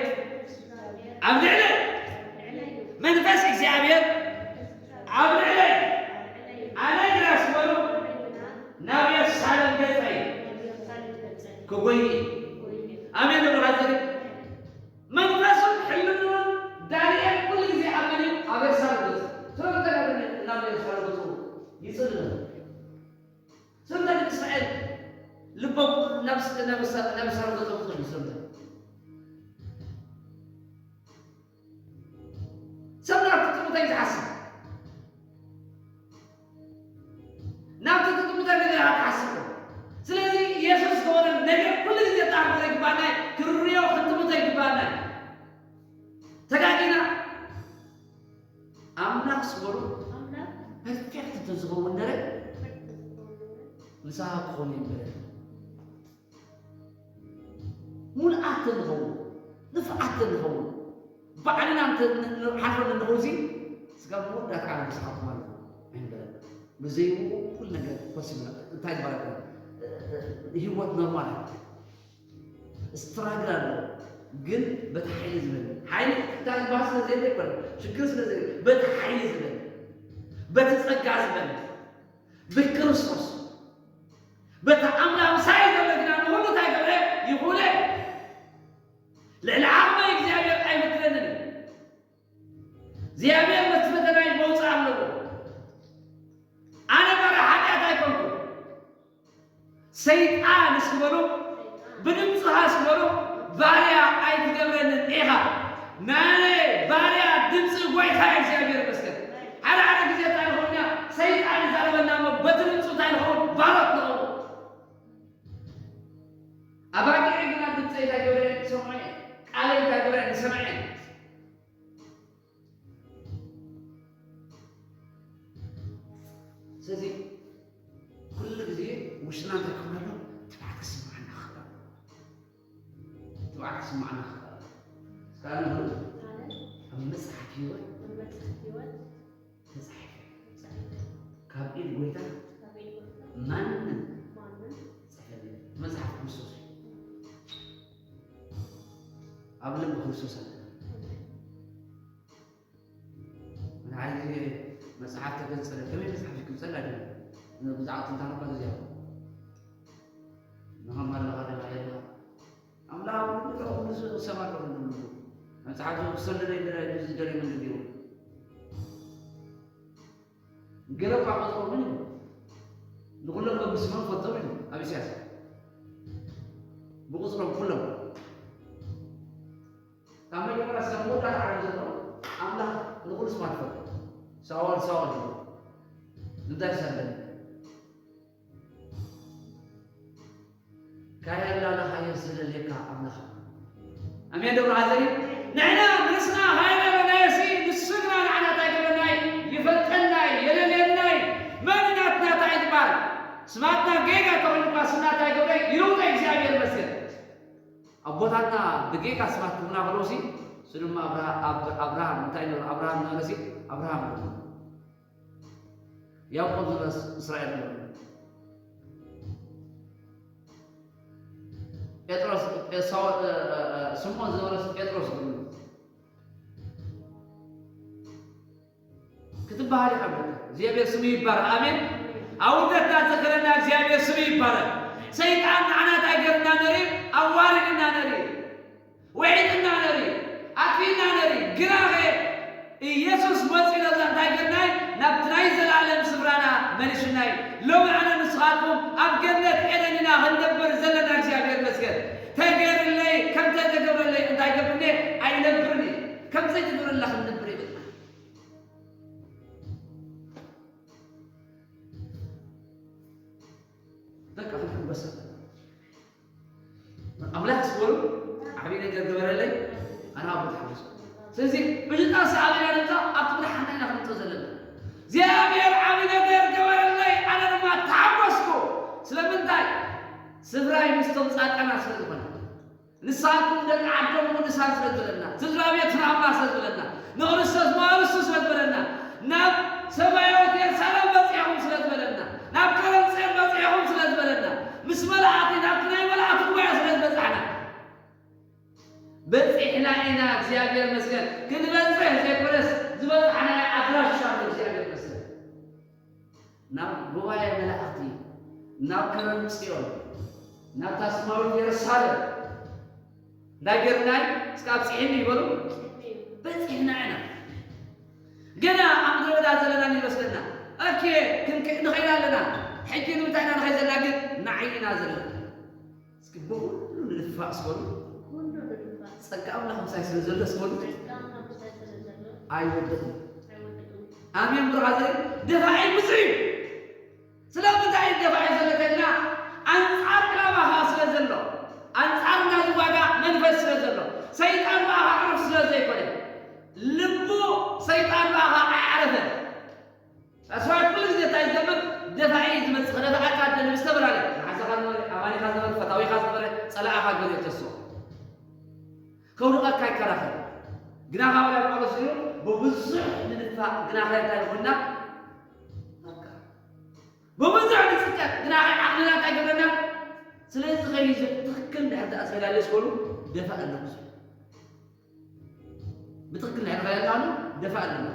ኣብ ልዕለ መንፈስ እግዚኣብሔር ኣብ ልዕለ ኣነ ግና እስኪ በሉ ናብ የሩሳሌም ገፀይ ክጎይ። ኣሜን። ንብራዘር መንፈሱን ሕልምናን ዳንኤል ኩሉ ግዜ ኣብ መን እዩ? ኣብ ኤልሳዕ ገጹ። ስለምንታይ ናብ፣ ናብ ኤልሳዕ ገጹ ይጽሊ ነበር? ስለምንታይ ደቂ እስራኤል ልቦም ናብ ስ-፣ ናብ ሳ-፣ ናብ ኤልሳዕ ገጹ ክኸዱ? ስለምንታይ? ሰብ ናብቲ ጥቕምታይ ዝሓስብ ናብቲ ጥቕምታ ነገር ኣትሓስቡ። ስለዚ የሱስ ዝኾነ ነገር ኩሉ ግዜ ጣዕሙ ዘይግባና እዩ፣ ክንሪኦ ክንጥምቶ ይግባና እዩ። ተጋጊና ኣምላኽ ስበሩ ኣምላኽ ፐርፌክት እንተዝኸውን ነረ ፐርፌክት ዝኸውን ነረ ንስኻ ክኾን ይንበረ። ሙሉኣት ንኸውን፣ ንፉዓት ንኸውን፣ ባዕልና እንተ ን-፣ ንሓልፈሉ እንድኹ፣ እዚ ስጋብ መወዳእታ ዓለም ክስሓብ ማለት እዩ። ኣይንበለን። ብዘይብኡ ኩሉ ነገር ኮሲብና። እንታይ ዝበሃል? ህይወት ኖርማል እዩ። ስትራግል ኣሎ፣ ግን በቲ ሓይሊ ዝበል። ሓይሊ እንታይ ዝበሃል ስለ ዘየለ ኣይኮነን። ሽግር ስለ ዘየለ፣ በቲ ሓይሊ ዝበል። በቲ ጸጋ ዝበል። ብክርስቶስ። በቲ ኣምላኽ ምሳይ ዘሎ ግና ንኹሉ እንታይ ገብረ? ይኹለ። ልዕሊ ዓቕመይ እግዚኣብሔር ኣይብድለንን እዩ። እግዚኣብሔር ነቲ ፈተናይ መውፅእ ኣለዎ። ኣነ ባርያ ሓጢኣት ኣይኮንኩን። ሰይጣን እስኪ በሉ፣ ብድምፅኻ እስኪ በሉ፣ ባርያ ኣይትገብረንን ኢኻ። ናነ ባርያ ድምፂ ጎይታ እግዚኣብሔር ይመስገን። ሓደ ሓደ ግዜ እንታይ ንኸውን ኢና? ሰይጣን ይዛረበና እሞ በቲ ድምፁ እንታይ ንኸውን? ባሮት ንኸውን። ኣባጊዕ ግና ድምፀይ እንታይ ገብረ? ይሰምዖ እየ። ቃለይ እንታይ ገብረ? ስለዚ ኩሉ ግዜ ውሽጥና እንታይ ክኾን ኣሎ? ትብዓት ክስምዓና ክኽእል ኣሎ። ትብዓት ክስምዓና ክኽእል ኣሎ። እስከ ኣነ በሉ፣ ኣብ መጽሓፍ ህይወት ኣብ መጽሓፍ ህይወት ተጻሒፈ። ተጻሒፈ። ካብ ኢድ ጎይታ ካብ ኢድ ጎይታ ማንም ማንም ጽሕፈልኒ። መጽሓፍ ክርስቶስ እዩ። ኣብ ልቢ ክርስቶስ ኣለ። ንሓደ ግዜ መጽሓፍ ተገንጸለ። ከመይ መጽሓፍ ይግንጸል ኣይደለም። ብዛዕባ ትንታነ እኳ እዚኣ ንኸም ኣለኻ ደማ የለኻ። ኣምላኽ ኣብ ኩሉ ቦታ ኩሉ ሰብ ኣሎ። ኩሉ መጽሓፍ ክሰደደ ይደለ-፣ ዝደለየ መንገዲ የብሉን። ገለ እኳ ቆጽሮምን እዩ። ንኹሎም በብስሞም ፈልጦም እዩ ኣብ ኢሳያስ። ብቁጽሮም ኩሎም። ካብ መጀመርያ እስካብ መወዳእታ ዓለም ዘሎ ኣምላኽ ንኹሉ ስማት ይፈልጦ። ሳኦል፣ ሳኦል እዩ። እንታይ ሰለኒ? ካየላ ለኻዮ ዝደልየካ ኣምላኽ። ኣሜን ዶ ብራዘሪ? ንሕና ንስና ሃይለ በናየሲ ንሱ ግና ንዓና እንታይ ገበናይ? ይፈልጠናይ፣ የለልየናይ። መን ናትና እንታይ ዝበሃል? ስማትና ጌጋ ተኾይኑ እኳ ስና እንታይ ገብረ? ይውጠ እግዚኣብሔር ይመስገን። ኣቦታትና ብጌጋ ስማት ክብና ከለውሲ እሱ ድማ ኣብርሃ-፣ ኣብ-፣ ኣብርሃም እንታይ ነበረ? ኣብርሃም ነበረሲ ኣብርሃም ነበረ። ያዕቆብ ዝበለስ እስራኤል ይብሉ። ጴጥሮስ፣ ጴ-፣ ሳው-፣ እ፣ እ፣ እ፣ ስምዖን ዝበለስ ጴጥሮስ ይብሉ። ክትበሃል ኢኻ ኣለካ። እግዚኣብሔር ስሙ ይባረክ። ኣሜን። ኣብ ውርደትና ዝዘከረና እግዚኣብሔር ስሙ ይባረክ። ሰይጣን ንዓና እንታይ ገርና ነሪ? ኣዋሪድና ነሪ። ውዒጥና ነሪ፣ ኣጥፊእና ነሪ። ግናኸ ኢየሱስ መጺኡ ነዛ እንታይ ገርናይ? ናብቲ ናይ ዘላለም ስፍራና መሊሱናይ። ሎሚ ኣነ ንስኻትኩም ኣብ ገነት ኤደን ኢና ክንነብር ዘለና። እግዚኣብሔር ይመስገን። ተገይርለይ፣ ከም ተተገብረለይ እንታይ ገብርኒ? ኣይነብርን እየ። ከም ዘይተገብረላ ክንነብር ይብልና። በቃ፣ ክንሕጎስ ኣለና። ኣምላኽ ስበሉ፣ ዓብዪ ነገር ገበረለይ፣ ኣነ ኣቦ ተሓጎስኩ። ስለዚ ብልጣ ሰኣቢና ንምጻእ ኣብቲ ብድሓንና ኢና ክንምጽእ ዘለና። እግዚኣብሔር ዓብዪ ነገር ገበረለይ፣ ኣነ ድማ ተሓጎስኩ። ስለምንታይ? ስፍራይ ምስቶም ጻድቃናት ስለ ዝኾነ። ንስኻትኩም ደቂ ዓዶም ቅዱሳን ስለ ዝበለና፣ ስድራ ቤት ንኣምባ ስለ ዝበለና፣ ንክርስቶስ መዋርስቱ ስለ ዝበለና፣ ናብ ሰማያዊት የሩሳሌም በጺሕኹም ስለ ዝበለና፣ ናብ ከረን ጽዮን በጺሕኹም ስለ ዝበለና፣ ምስ መላእኽቲ ናብቲ ናይ መላእኽቲ ጉባኤ ስለ ዝበጻሕና፣ በጺሕና ኢና። እግዚኣብሔር ይመስገን። ክንበጽሕ ዘይኮነስ ዝበጻሕናዮ ኣድራሻ ኣሎ። እግዚኣብሔር ይመስገን። ናብ ጉባኤ መላእኽቲ፣ ናብ ከረን ጽዮን፣ ናብታ ሰማያዊት የሩሳሌም እንታይ ጌርናይ? እስከ ኣብጽሒኒ ይበሉ። በጺሕና ኢና። ገና ኣብ ምድረ በዳ ዘለና ይመስለና። ኦኬ፣ ክንክ-፣ ንኸይድ ኣለና። ሕጂ ንምንታይ ኢና ንኸይድ ዘለና ግን? ንዓይ ኢና ዘለና። እስኪ ብኹሉ ንድፋእ ስበሉ። ኩሉ ንድፋእ። ጸጋ ኣምላኽ ምሳይ ስለ ዘሎ ስበሉ። ጸጋ ኣምላኽ ምሳይ ስለ ዘሎ። ኣይወድቕን። ኣይወድቕን። ኣሜን ብሩኻተይ። ደፋኢ ብዙሕ እዩ። ስለምንታይ እዩ ደፋኢ ዘሎ ተልና? ኣንጻር ዕላማኻ ስለ ዘሎ። ኣንጻር ናዚ ዋጋ መንፈስ ስለ ዘሎ። ሰይጣን ብኣኻ ዕሩፍ ስለ ዘይኮነ። ልቡ ሰይጣን ብኣኻ ኣይዓረፈን። ኣስዋይ ኩሉ ግዜ እንታይ ዝገብር? ደፋኢ ዝመጽእ፣ ከደፍኣካ ደሊ ብዝተፈላለየ፣ መሓዛኻ ዝነበረ፣ ኣማኒኻ ዝነበረ፣ ፈታዊኻ ዝነበረ፣ ጸላእኻ ገሊኡ ተስኦ። ከውድቐካ ይከራኸር። ግናኻ ወላ ጳውሎስ ኢሉ፣ ብብዙሕ ንድፋእ፣ ግናኸ እንታይ ይኹንና? በቃ። ብብዙሕ ንጽቀት፣ ግናኸ ዓቕልና እንታይ ይገብረና? ስለዚ ኸይኑ ትኽክል እንድሕር ደኣ ተመላለስ በሉ፣ ደፋእ ኣለኩ። ብትኽክል ናይ ርኣየና ኣሎ፣ ደፋእ ኣለና።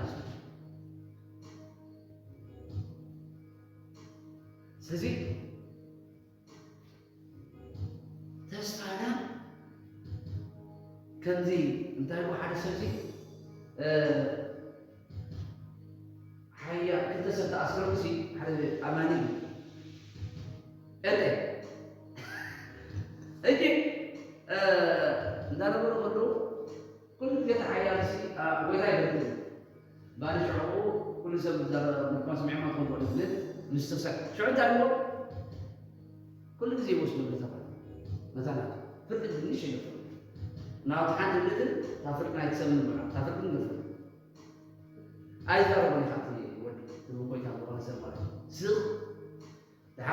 ስለዚ ተስፋና ከምዚ እንታይ ኢልዎ ሓደ ሰብዚ፣ እ፣ ሓያ ክልተ ሰብ ተኣስረሉሲ ሓደ ኣማኒ እዩ። ጴንጤ። ሕጂ፣ እ፣ እንዳነበሩ ከለዉ ኩሉ ግዜ እቲ ሓያል ሲ-፣ ኣ፣ ጎይታ ይፈልጥ እዩ። ባኒ ሽዑ ኩሉ ሰብ ዝዛረብ እኳ ስሚዕማ ትኾን ትኽእል፣ ግን ምስ ተሰ-፣ ሽዑ እንታይ ኣለዎ? ኩሉ ግዜ ይወስዱ ነታ፣ ነታ ናቱ። ፍርዲ ትንሽ ይነፍር። ናቱ ሓንቲ ምልትን፣ እታ ፍርዲ ናይቲ ሰብን ንብላ፣ እታ ፍርዲ ንነፍር። ኣይዛረቦን ኢኻ እቲ ወዲ፣ እቲ ጎይታ ዝኾነ ሰብ ማለት እዩ።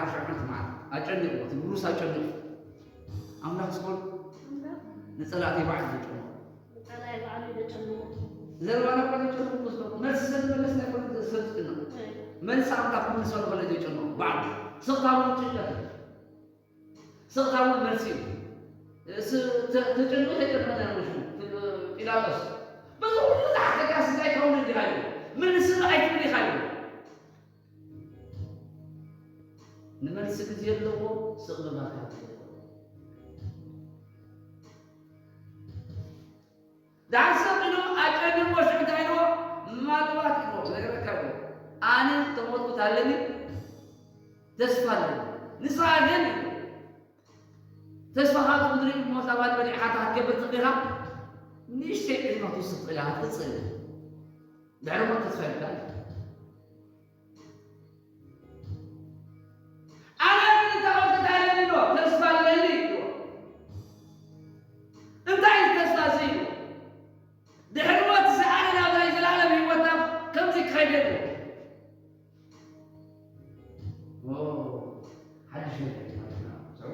ዓሰርተ ዓመት መዓት ኣጨኒቑ፣ እቲ ብሩስ ኣጨኒቑ። ኣምላኽ ዝኾን ንጸላእተይ ባዕሉ ዘጨንቑ። ንጸላኢ ባዕሉ እዩ ዘጨንቑ። ዘረባና እኮ ዘጨንቑ ዘሎ። መልሲ ስለዝመለስና ኣይኮነን ሰብ ዝጭነቕ። መልሲ ኣምላኽ ክምልሰሉ ከሎ ዘጨንቑ። ባዕሉ ስቕታ እውን ጭንቀት እዩ። ስቕታ እውን መልሲ እዩ። ስ-፣ ተ-፣ ተጨንቑ ተጨንቑ ናይ ርሹ ፒላጦስ። በዚ ኩሉ ዝሓተካ ስጋይ ከውን እንዲኻ እዩ። መልሲ ኣይትብል ኢኻ እዩ። ንመልሲ ግዜ ኣለዎ፣ ስቕ ምባልካ ግዜ ኣለዎ። ደሓር ሰብ ኢሉ ኣጨንሞ ሽዑ እንታይ ኢልዎ? ምናልባት ኢልዎ፣ ክነግረካ ኢልዎ። ኣነ ዝተሞትኩት ኣለኒ፣ ተስፋ ኣለኒ። ንስኻ ግን ተስፋኻ ኣብ ምድሪ እሞ እዛ ባል በሊዕኻ እታ ክትገብር ትኽእል ኢኻ። ንእሽተይ ዕድመ ክትወስድ ትኽእል ኢኻ፣ ክትቅጽል ኢኻ። ድሕሪ ሞት ተስፋ የብልካን። ኣነ ግን እታ ወቅት ኣለኒ ዶ? ተስፋ ኣለኒ ኢልዎ። እንታይ እዩ ተስፋ እዚ ኢልዎ? ድሕሪ ሞት እዚ ኣነ ናብ ናይ ዘላለም ህይወት ናብ ከምዚ ክኸይድ እየ ኢልዎ። ኦ፣ ሓድሽ ነገር እዩ ማለት ነው። ሰው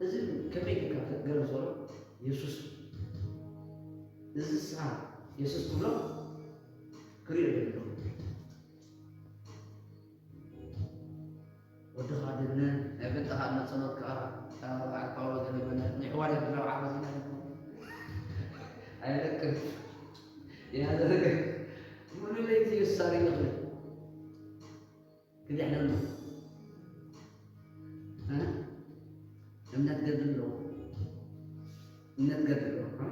እዚ ከመይ ጌርካ ገረብ ዘሎ የሱስ፣ እዚ ስኻ የሱስ ክብሎ ክሪኦ ደሎ። ወድኻ ድነ፣ ናይ ብልጥኻ እነ ጸሎት ከኣ፣ ከኣ በዓል ፓውሎስ ዝነበረ፣ ናይ ሕዋርያት ድራብ ዓመት ኢና ንኮን። ኣይለቅም። ያደረገ ሙሉ ለይቲ የሳሪ ይኽእል። ክድሕነሉ። እ? እምነት ገድሊ ኣለዎ። እምነት ገድሊ ኣለዎ። እ?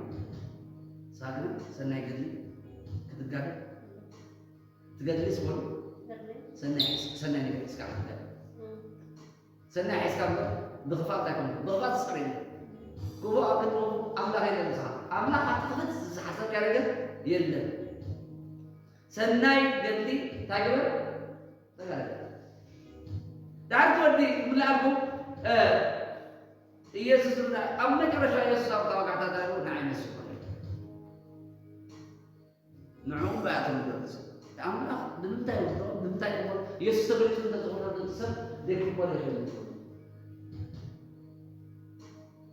ንስኻ ግን ሰናይ ገድሊ ክትጋደል ትገድሊ ስበሉ። ሰናይ ሒዝ-፣ ሰናይ ነገር ሒዝካ ክትጋደል። ሰናይ ሒዝካ እምበር ብኽፋት ኣይኮነን። ብኽፋት ዝጸር የለን። ክፉእ ኣብ ክንዲ ኣምላኽ የለን ምሳኻ። ኣምላኽ ኣብቲ ክፍት ዝሓሰብካዮ ነገር የለን። ሰናይ ገድሊ እንታይ ግበር? ተጋደል። ድሓር እቲ ወዲ ክምልኣልኩም፣ እ፣ ኢየሱስ እንዳ-፣ ኣብ መጨረሻ ኢየሱስ ኣብ ተዋጋዕታ እንታይ ኢሉ? ንዓይ መስል ኮነ። ንዕኡ እምበኣር ትብሎ ሰብ። ኣምላኽ ብምንታይ ይብሎ? ብምንታይ ይብሎ? ኢየሱስ ተገሊጹ እንተ ዝኾነ ሰብ ዘይክበሎ ይኽእል እዩ።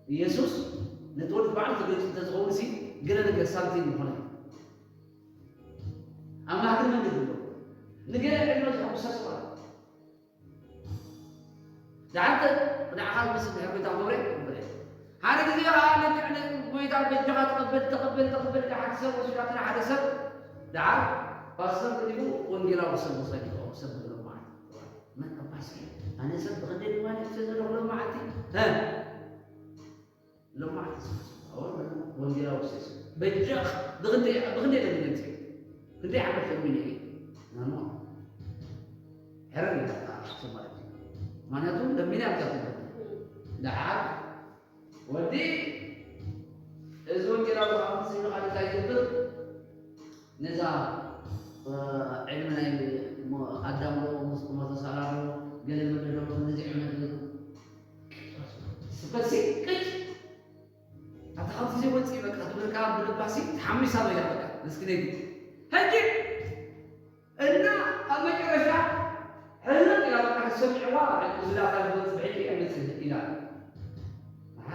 ኢየሱስ ነቲ ወዲ ባዕሉ ተገሊጹ እንተ ዝኸውን ሲ፣ ገለ ነገር ሳምቲንግ ምኾነ። ኣምላኽ ግን መንገዲ ኣለዎ። ንገለ ዕድመ ዘሐጉሰ ሰባት። ደሓር ንዓኻ ዝመስል ድሕር ጎይታ ክብረ ይቕበል። ሓደ ግዜ ኸዓ ልክዕ ንጎይታ በጃኻ ተቐበል፣ ተቐበል፣ ተቐበል ኢልካ ሓደ ሰብ ወሲዳትና ሓደ ሰብ ደሓር ፓስተር ገዲፉ ወንጌላዊ ሰብ ወሰድ ይኸው ሰብ ዝብሎ ማለት እዩ። መን ኣባሲ ኣነ ሰብ ብኽንደይ ድማ ንእሰ ዘለኹ ሎማዓንቲ፣ እ፣ ሎማዓንቲ ዝሓስብ ኣወል ወንጌላዊ ሰብ በጃኻ ብኽንደይ፣ ብኽንደይ ለምንት ክንደይ ዓመት ለሚነ እየ። ናኖ ሕረር ኢላ እታ ሰብ ማለት እዩ። ምኽንያቱ ለሚነ ኣብዛ ትብል ደሓር ወዲ እዚ ወንጌላዊ ኻብ ምስ ይብሉ ካልእ እንታይ ይገብር? ነዛ፣ እ፣ ዕድመ ናይ ሞ-፣ ኣዳም ዶ ምስ ቁመተ ሳላ ዶ ገለ መለ ዶ ነዚ ዕድመ ትብል? ስበሲ ቅጭ ኣታ ካብዚ ዘይወፅእ በቃ ትብል ከዓ ብልባሲ ተሓሚሳ በያ በቃ። እስኪ ነይ ሕጂ እና ኣብ መጨረሻ ሕልም ኢላ በቃ ሰሚዕዋ፣ እዚ ዳታ ዝወፅእ ብሕጂ ኣይመፅእ ኢላ። ኣሓ፣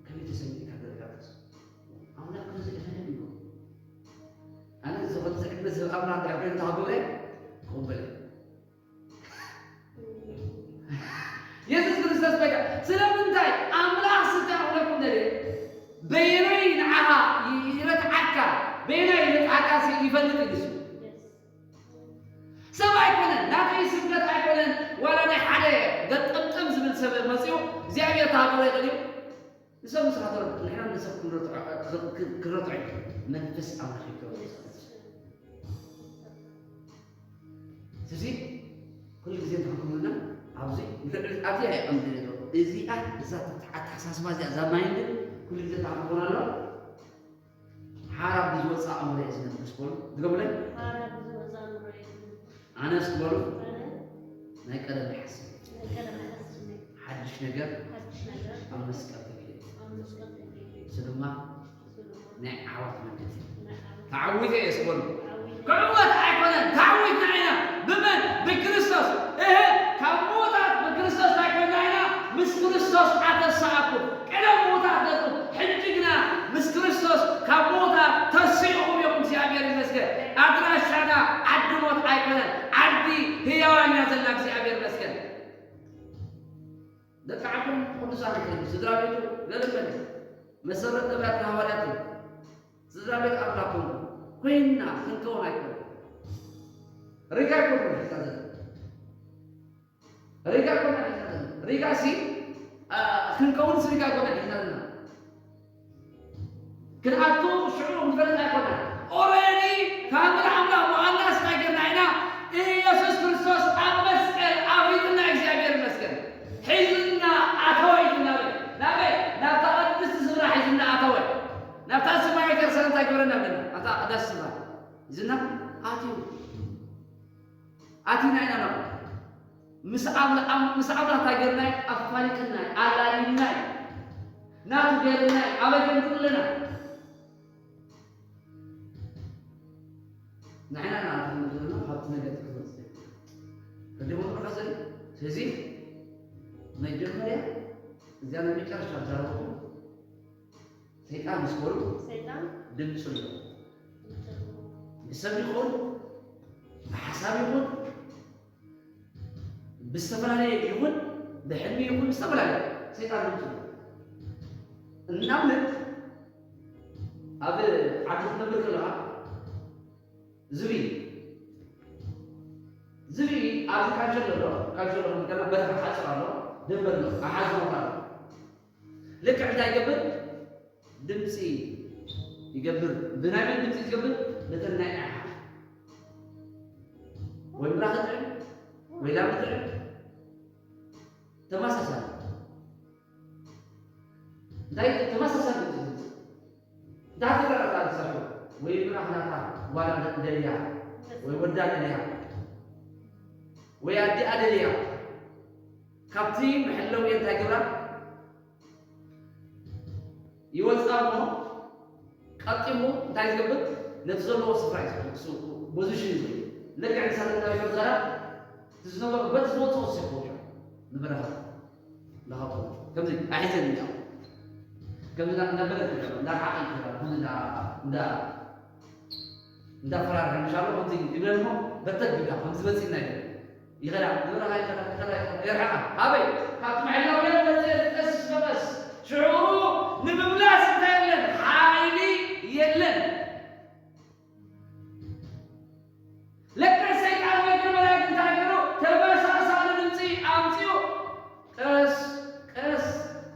ከመይ ተሰሚዕካ ገለጋገስ? ኣምላኽ ከምዚ ዕድመ ይብሎ። ኣነ እዚ ከምዚ ዕድመ ዝህብ ኣምላኽ እንድሕር ኮይኑ ተሃገረ፣ ክቕበል እየ። የሱስ ክርስቶስ በቃ። ስለምንታይ? ኣምላኽ ስጋ ክብለኩም ደልየ፣ በየናይ ንዓኻ ይ-፣ ይረትዓካ፣ በየናይ ይረትዓካ ሲ ይፈልጥ እዩ ንሱ። ሰብ ኣይኮነን፣ ናተይ ስብከት ኣይኮነን፣ ዋላ ናይ ሓደ ገጠምጠም ዝብል ሰብ መጺኡ እግዚኣብሔር ተሃገረ ይኽእል እዩ። ንሰብ ንስኻ ተረድእ፣ ንሕና ንሰብ ክንረትዖ፣ ክ-፣ ክ-፣ ክረትዖ እዩ። መንፈስ ኣምላኽ ይከውን። ስለዚ ኩሉ ግዜ እንታይ ክንብልና ኣብዚ፣ ኣብዚ እያ ቀንዲ ነገር። እዚኣ፣ እዛ ኣተሓሳስባ እዚኣ፣ እዛ ማይንድ ኩሉ ግዜ እንታይ ክንብልና ኣሎ? ሓራ ብዝወፅእ ኣእምሮ እየ ዝነብር በሉ። ድገሙለይ። ሓራ ብዝወፅእ ኣእምሮ እየ ዝነብር። ኣነስ በሉ ኣነ ናይ ቀደም ይሓስብ። ናይ ቀደም ይሓስብ። ሓድሽ ነገር ሓድሽ ነገር ኣብ መስቀል ተገይሩ። ኣብ መስቀል ተገይሩ። እሱ ድማ እሱ ድማ ናይ ዓወት መንገዲ። ናይ ዓወት ተዓዊተ እየ በሉ። ተዓዊተ። ክዕወት ኣይኮነን፣ ተዓዊትና ኢና። ብመን? ብክርስቶስ። እህ፣ ዓዲ ህያዋን እያ ዘላ። እግዚኣብሔር ይመስገን። ደቂ ዓዶም ቅዱሳን ይኹኑ፣ ስድራ ቤቱ ገለመለ፣ መሰረት ነቢያትን ሃዋርያትን፣ ስድራ ቤት ኣምላኽ ኮንኩም ኮይንና ክንከውን ኣይኮነን። ሪጋ ኣይኮነን ሒዝና ዘለና። ሪጋ ኣይኮነን ሒዝና ዘለና። ሪጋ ሲ፣ አ፣ ክንከውንስ ሪጋ ኣይኮነን ሒዝና ዘለና። ክንኣቱ ሽዑ ንፈልጥ ኣይኮነን። ኦረዲ ካብ ምድሪ ኣምላኽ ምዃንና እንታይ ጌርና ኢና? ኢየሱስ ክርስቶስ ኣብ መስቀል ኣፍሊጥና፣ እግዚኣብሔር ይመስገን። ሒዙና ኣተወ ኢሉ ናበይ? ናበይ? ናብታ ቅድስቲ ስፍራ ሒዙና ኣተወ። ናብታ ሰማያዊት የሩሳሌም እንታይ ገበረና ኣለና? ኣብታ ቅድስቲ ስፍራ ሒዙና ኣትዩ። ኣቲና ኢና ናብኡ። ምስ ኣምላ-፣ ኣም-፣ ምስ ኣምላኽ እንታይ ጌርናይ? ኣፋሊጥናይ፣ ኣላሊናይ፣ ናቱ ጌርናይ፣ ኣበገንቱ ኣለና። ንሕና ናቱ ዘለና ካብቲ ነገር ክመጽእ። ከደሞ ብርኻ ዘይ-፣ ስለዚ መጀመርያ እዚኣ ናይ መጨረሻ ዛረብኩም ሰይጣን ምስ በሉ ሰይጣን ድምፁ ኣሎ። ድምፁ ኣሎ። ብሰብ ይኹን ብሓሳብ ይኹን ብዝተፈላለየ ይኹን ብሕልሚ ይኹን ብዝተፈላለየ ሰይጣን ድምፁ ኣሎ። እናብለት ኣብ ዓዲ ክትነብር ከለኻ ዝብኢ፣ ዝብኢ ኣብዚ ካንሸሎ ኣሎ፣ ካንሸሎ ክንከና በረኻ ሓፁር ኣሎ፣ ደንበር ኣሎ፣ ኣሓዝ ሞት ኣሎ። ልክዕ እንታይ ይገብር? ድምፂ ይገብር። ብናይ መን ድምፂ ዝገብር? በተን ናይ ኣሓ ወይ ምራኽ ጥዕም ወይ ላም ጥዕም ተመሳሳሊ። እንታይ ተመሳሳሊ ድምፂ? እንታይ ትረዳእ? ዝሰርሑ ወይ ምራኽ ናታ ጓል ደልያ ወይ ወዳ ደልያ ወይ ኣዲኣ ደልያ ካብቲ መሐለዊ እንታይ ግብራ ይወፅኣ እሞ ቀጢሙ እንታይ ዝገብር? ነቲ ዘለዎ ስፍራ እዩ ዝፈልጥ። እሱ ፖዚሽን እዩ ዝርኢ። ልክዕ ንሳት እንታይ ይገብር? ዘራ እቲ ዝነበሮ በቲ ዝወፅኦ ዝሰፍዎ ንበረኻ እንዳኸብቶ ከምዚ ኣይሕዘን እዩ። ከምዚ እንዳ-፣ እንዳበለት ትገባ፣ እንዳረሓቐ ትገባ፣ ከምዚ እንዳ-፣ እንዳ-፣ እንዳፈራርሐ ምሻሎ ከምዚ ይብለን እሞ በተግ ይብላ፣ ከምዚ መፂና ይብል። ይኸዳ፣ ንበረኻ ይኸዳ፣ ይኸዳ፣ ይኸዳ፣ የርሕቓ። ኣበይ? ካብቲ መዕለውያን መፅኤ ቀስ በቀስ። ሽዑ ንምምላስ እንታይ የለን? ሓይሊ የለን። ልክዕ ሰይጣን ወይ ግን መላእክት እንታይ ገይሩ? ተመሳሳሊ ድምፂ ኣምፂኡ። ቀስ፣ ቀስ፣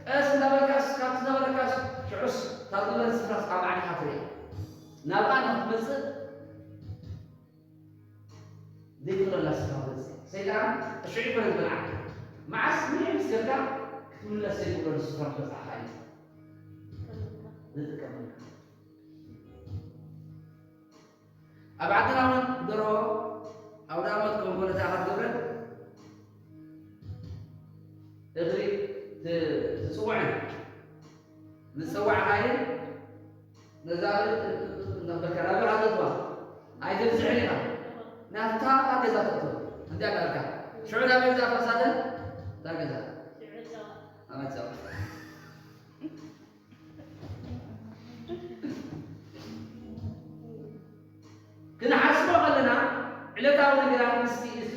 ቀስ እንዳበልካስ፣ ካብቲ ዝነበረካስ፣ ሽዑስ፣ እታ ዝነበረት ስፍራስ ኣብ ዓድኻ ትርኢ። ናብኣ ንክትመፅእ ዘይትኽእለላ ስፍራ ትመፅእ። ሰይጣን ሽዑ ይኮነ ዝብልዓ። መዓስ ምንም ጌርካ ክትምለስ ዘይትኽእለሉ ስፍራ ትበፅሓኻ እዩ ዝጥቀመልካ። ኣብ ዓድና እውን ድሮ ኣውደ ዓመት ከም ኮነ እንታይ ኢኻ ትገብረን? እግሪ ት-፣ ትጽውዐን። ዝጸዋዕካየን ነዛ እግሪ ት-፣ ት-፣ ት-፣ እናበልካ ናበይ ኢኻ ተእትዋ? ኣይተብዝሕን ኢኻ። ናብታ ገዛ ተእትዋ። እንዲያ እንዳልካ። ሽዑ ናበይ ገዛ ፈሳተን? እታ ገዛ። ኣመጸዋ። ክንሓስቦ ከለና ዕለታዊ ነገራት ምስቲ እቲ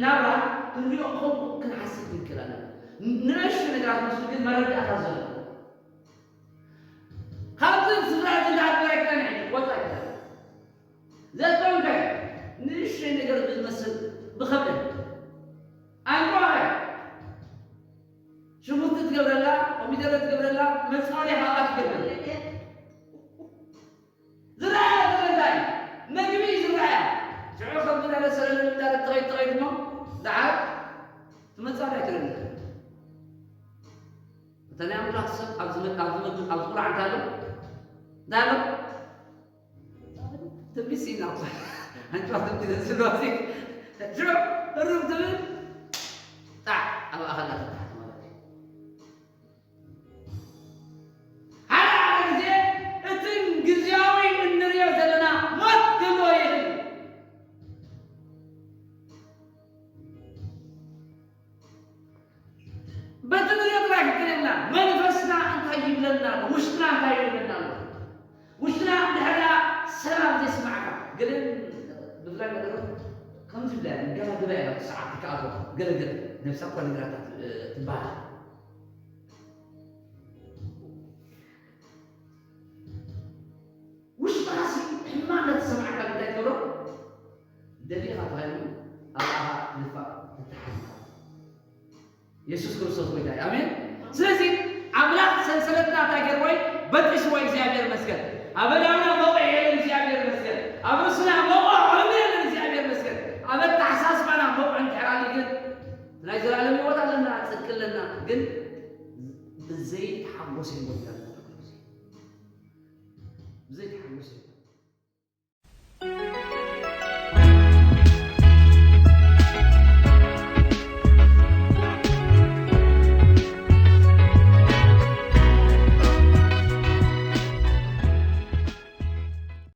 ናብራ ክንሪኦ ከምኡ ክንሓስብ ክንክእል ኣለና። ንእሽቶ ነገራት ምስሉ ግን መረዳእታ ዘሎ። ካብዚ ስፍራ እዚ እንዳሃለና ኣይክለን ሕጂ ወፃ ኣይክለን። ዘጠንከ ንእሽተይ ነገር ብዝመስል ብኸብደን ኣይንቆራረይ። ሽጉርቲ ትገብረላ፣ ኮሚደረ ትገብረላ፣ መጻወድያ ካኣ ትገብረላ። ዝረኣያ ዘሎ እንታይ እዩ? መግቢ እዩ ዝረኣያ። ሽዑ ከምዚ እንዳበሰለሉ እንዳበተኸይ ትኸይድ እሞ፣ ደሓር ትመጻወድያ ትገብረላ። እታ ናይ ኣምላኽ ሰብ ኣብዚ መ-፣ ኣብዚ መ-፣ ኣብዚ ቁርዓን እንታይ ኣሎ? እንታይ ኣሎ? ትንቢት ሲና እኮ። ኣንቺ ትንቢት ስለዚ ሽዑ እርም ትብል ጣዕ ኣብ ኣኸላ ትብሓት ማለት እዩ። ሓደ ሓደ ግዜ እቲ ግዝያዊ እንሪኦ ዘለና ሞት ክህልዎ ይኽእል እዩ። በቲ ንሪኦ ጥራይ ክትከደና መንፈስና እንታይ ይብለና ኣሎ? ውሽጥና እንታይ ይብለና ኣሎ? ውሽጥና እንድሕር ደኣ ሰላም ዘይስማዓካ፣ ገለ ብፍላይ ነገራት ከምዚ ብላ ገላ ገበያ ኢላ ሰዓት ትከኣቶ ገለገለ ነብሳ እኳ ነግራታ ትባሃል። ውሽጥኻሲ ሕማቕ ነተሰማዕካ እንታይ ትብሎ? ደሊኻ ተባሂሉ ኣብኣኻ ንፋቕ ትተሓዝ። የሱስ ክርስቶስ ጎይታ እዩ። ኣሜን። ስለዚ ኣምላኽ ሰንሰለትና እንታይ ገይርዎ እዩ? በጢስዎ። እግዚኣብሔር ይመስገን። ኣብ ኣእዳውና መቑዕ የለን። እግዚኣብሔር ይመስገን። ኣብ ርእስና መቑዕ ዑርሚ የለን። እግዚኣብሔር ይመስገን። ኣብ ኣተሓሳስባና መቑዕ እንድሕር ኣልዩ ግን ናይ ዘላለም ህይወት ኣለና፣ ጽድቂ ኣለና። ግን ብዘይተሓጎሰ ህይወት ኢና ንነብር። ብዘይተሓጎሰ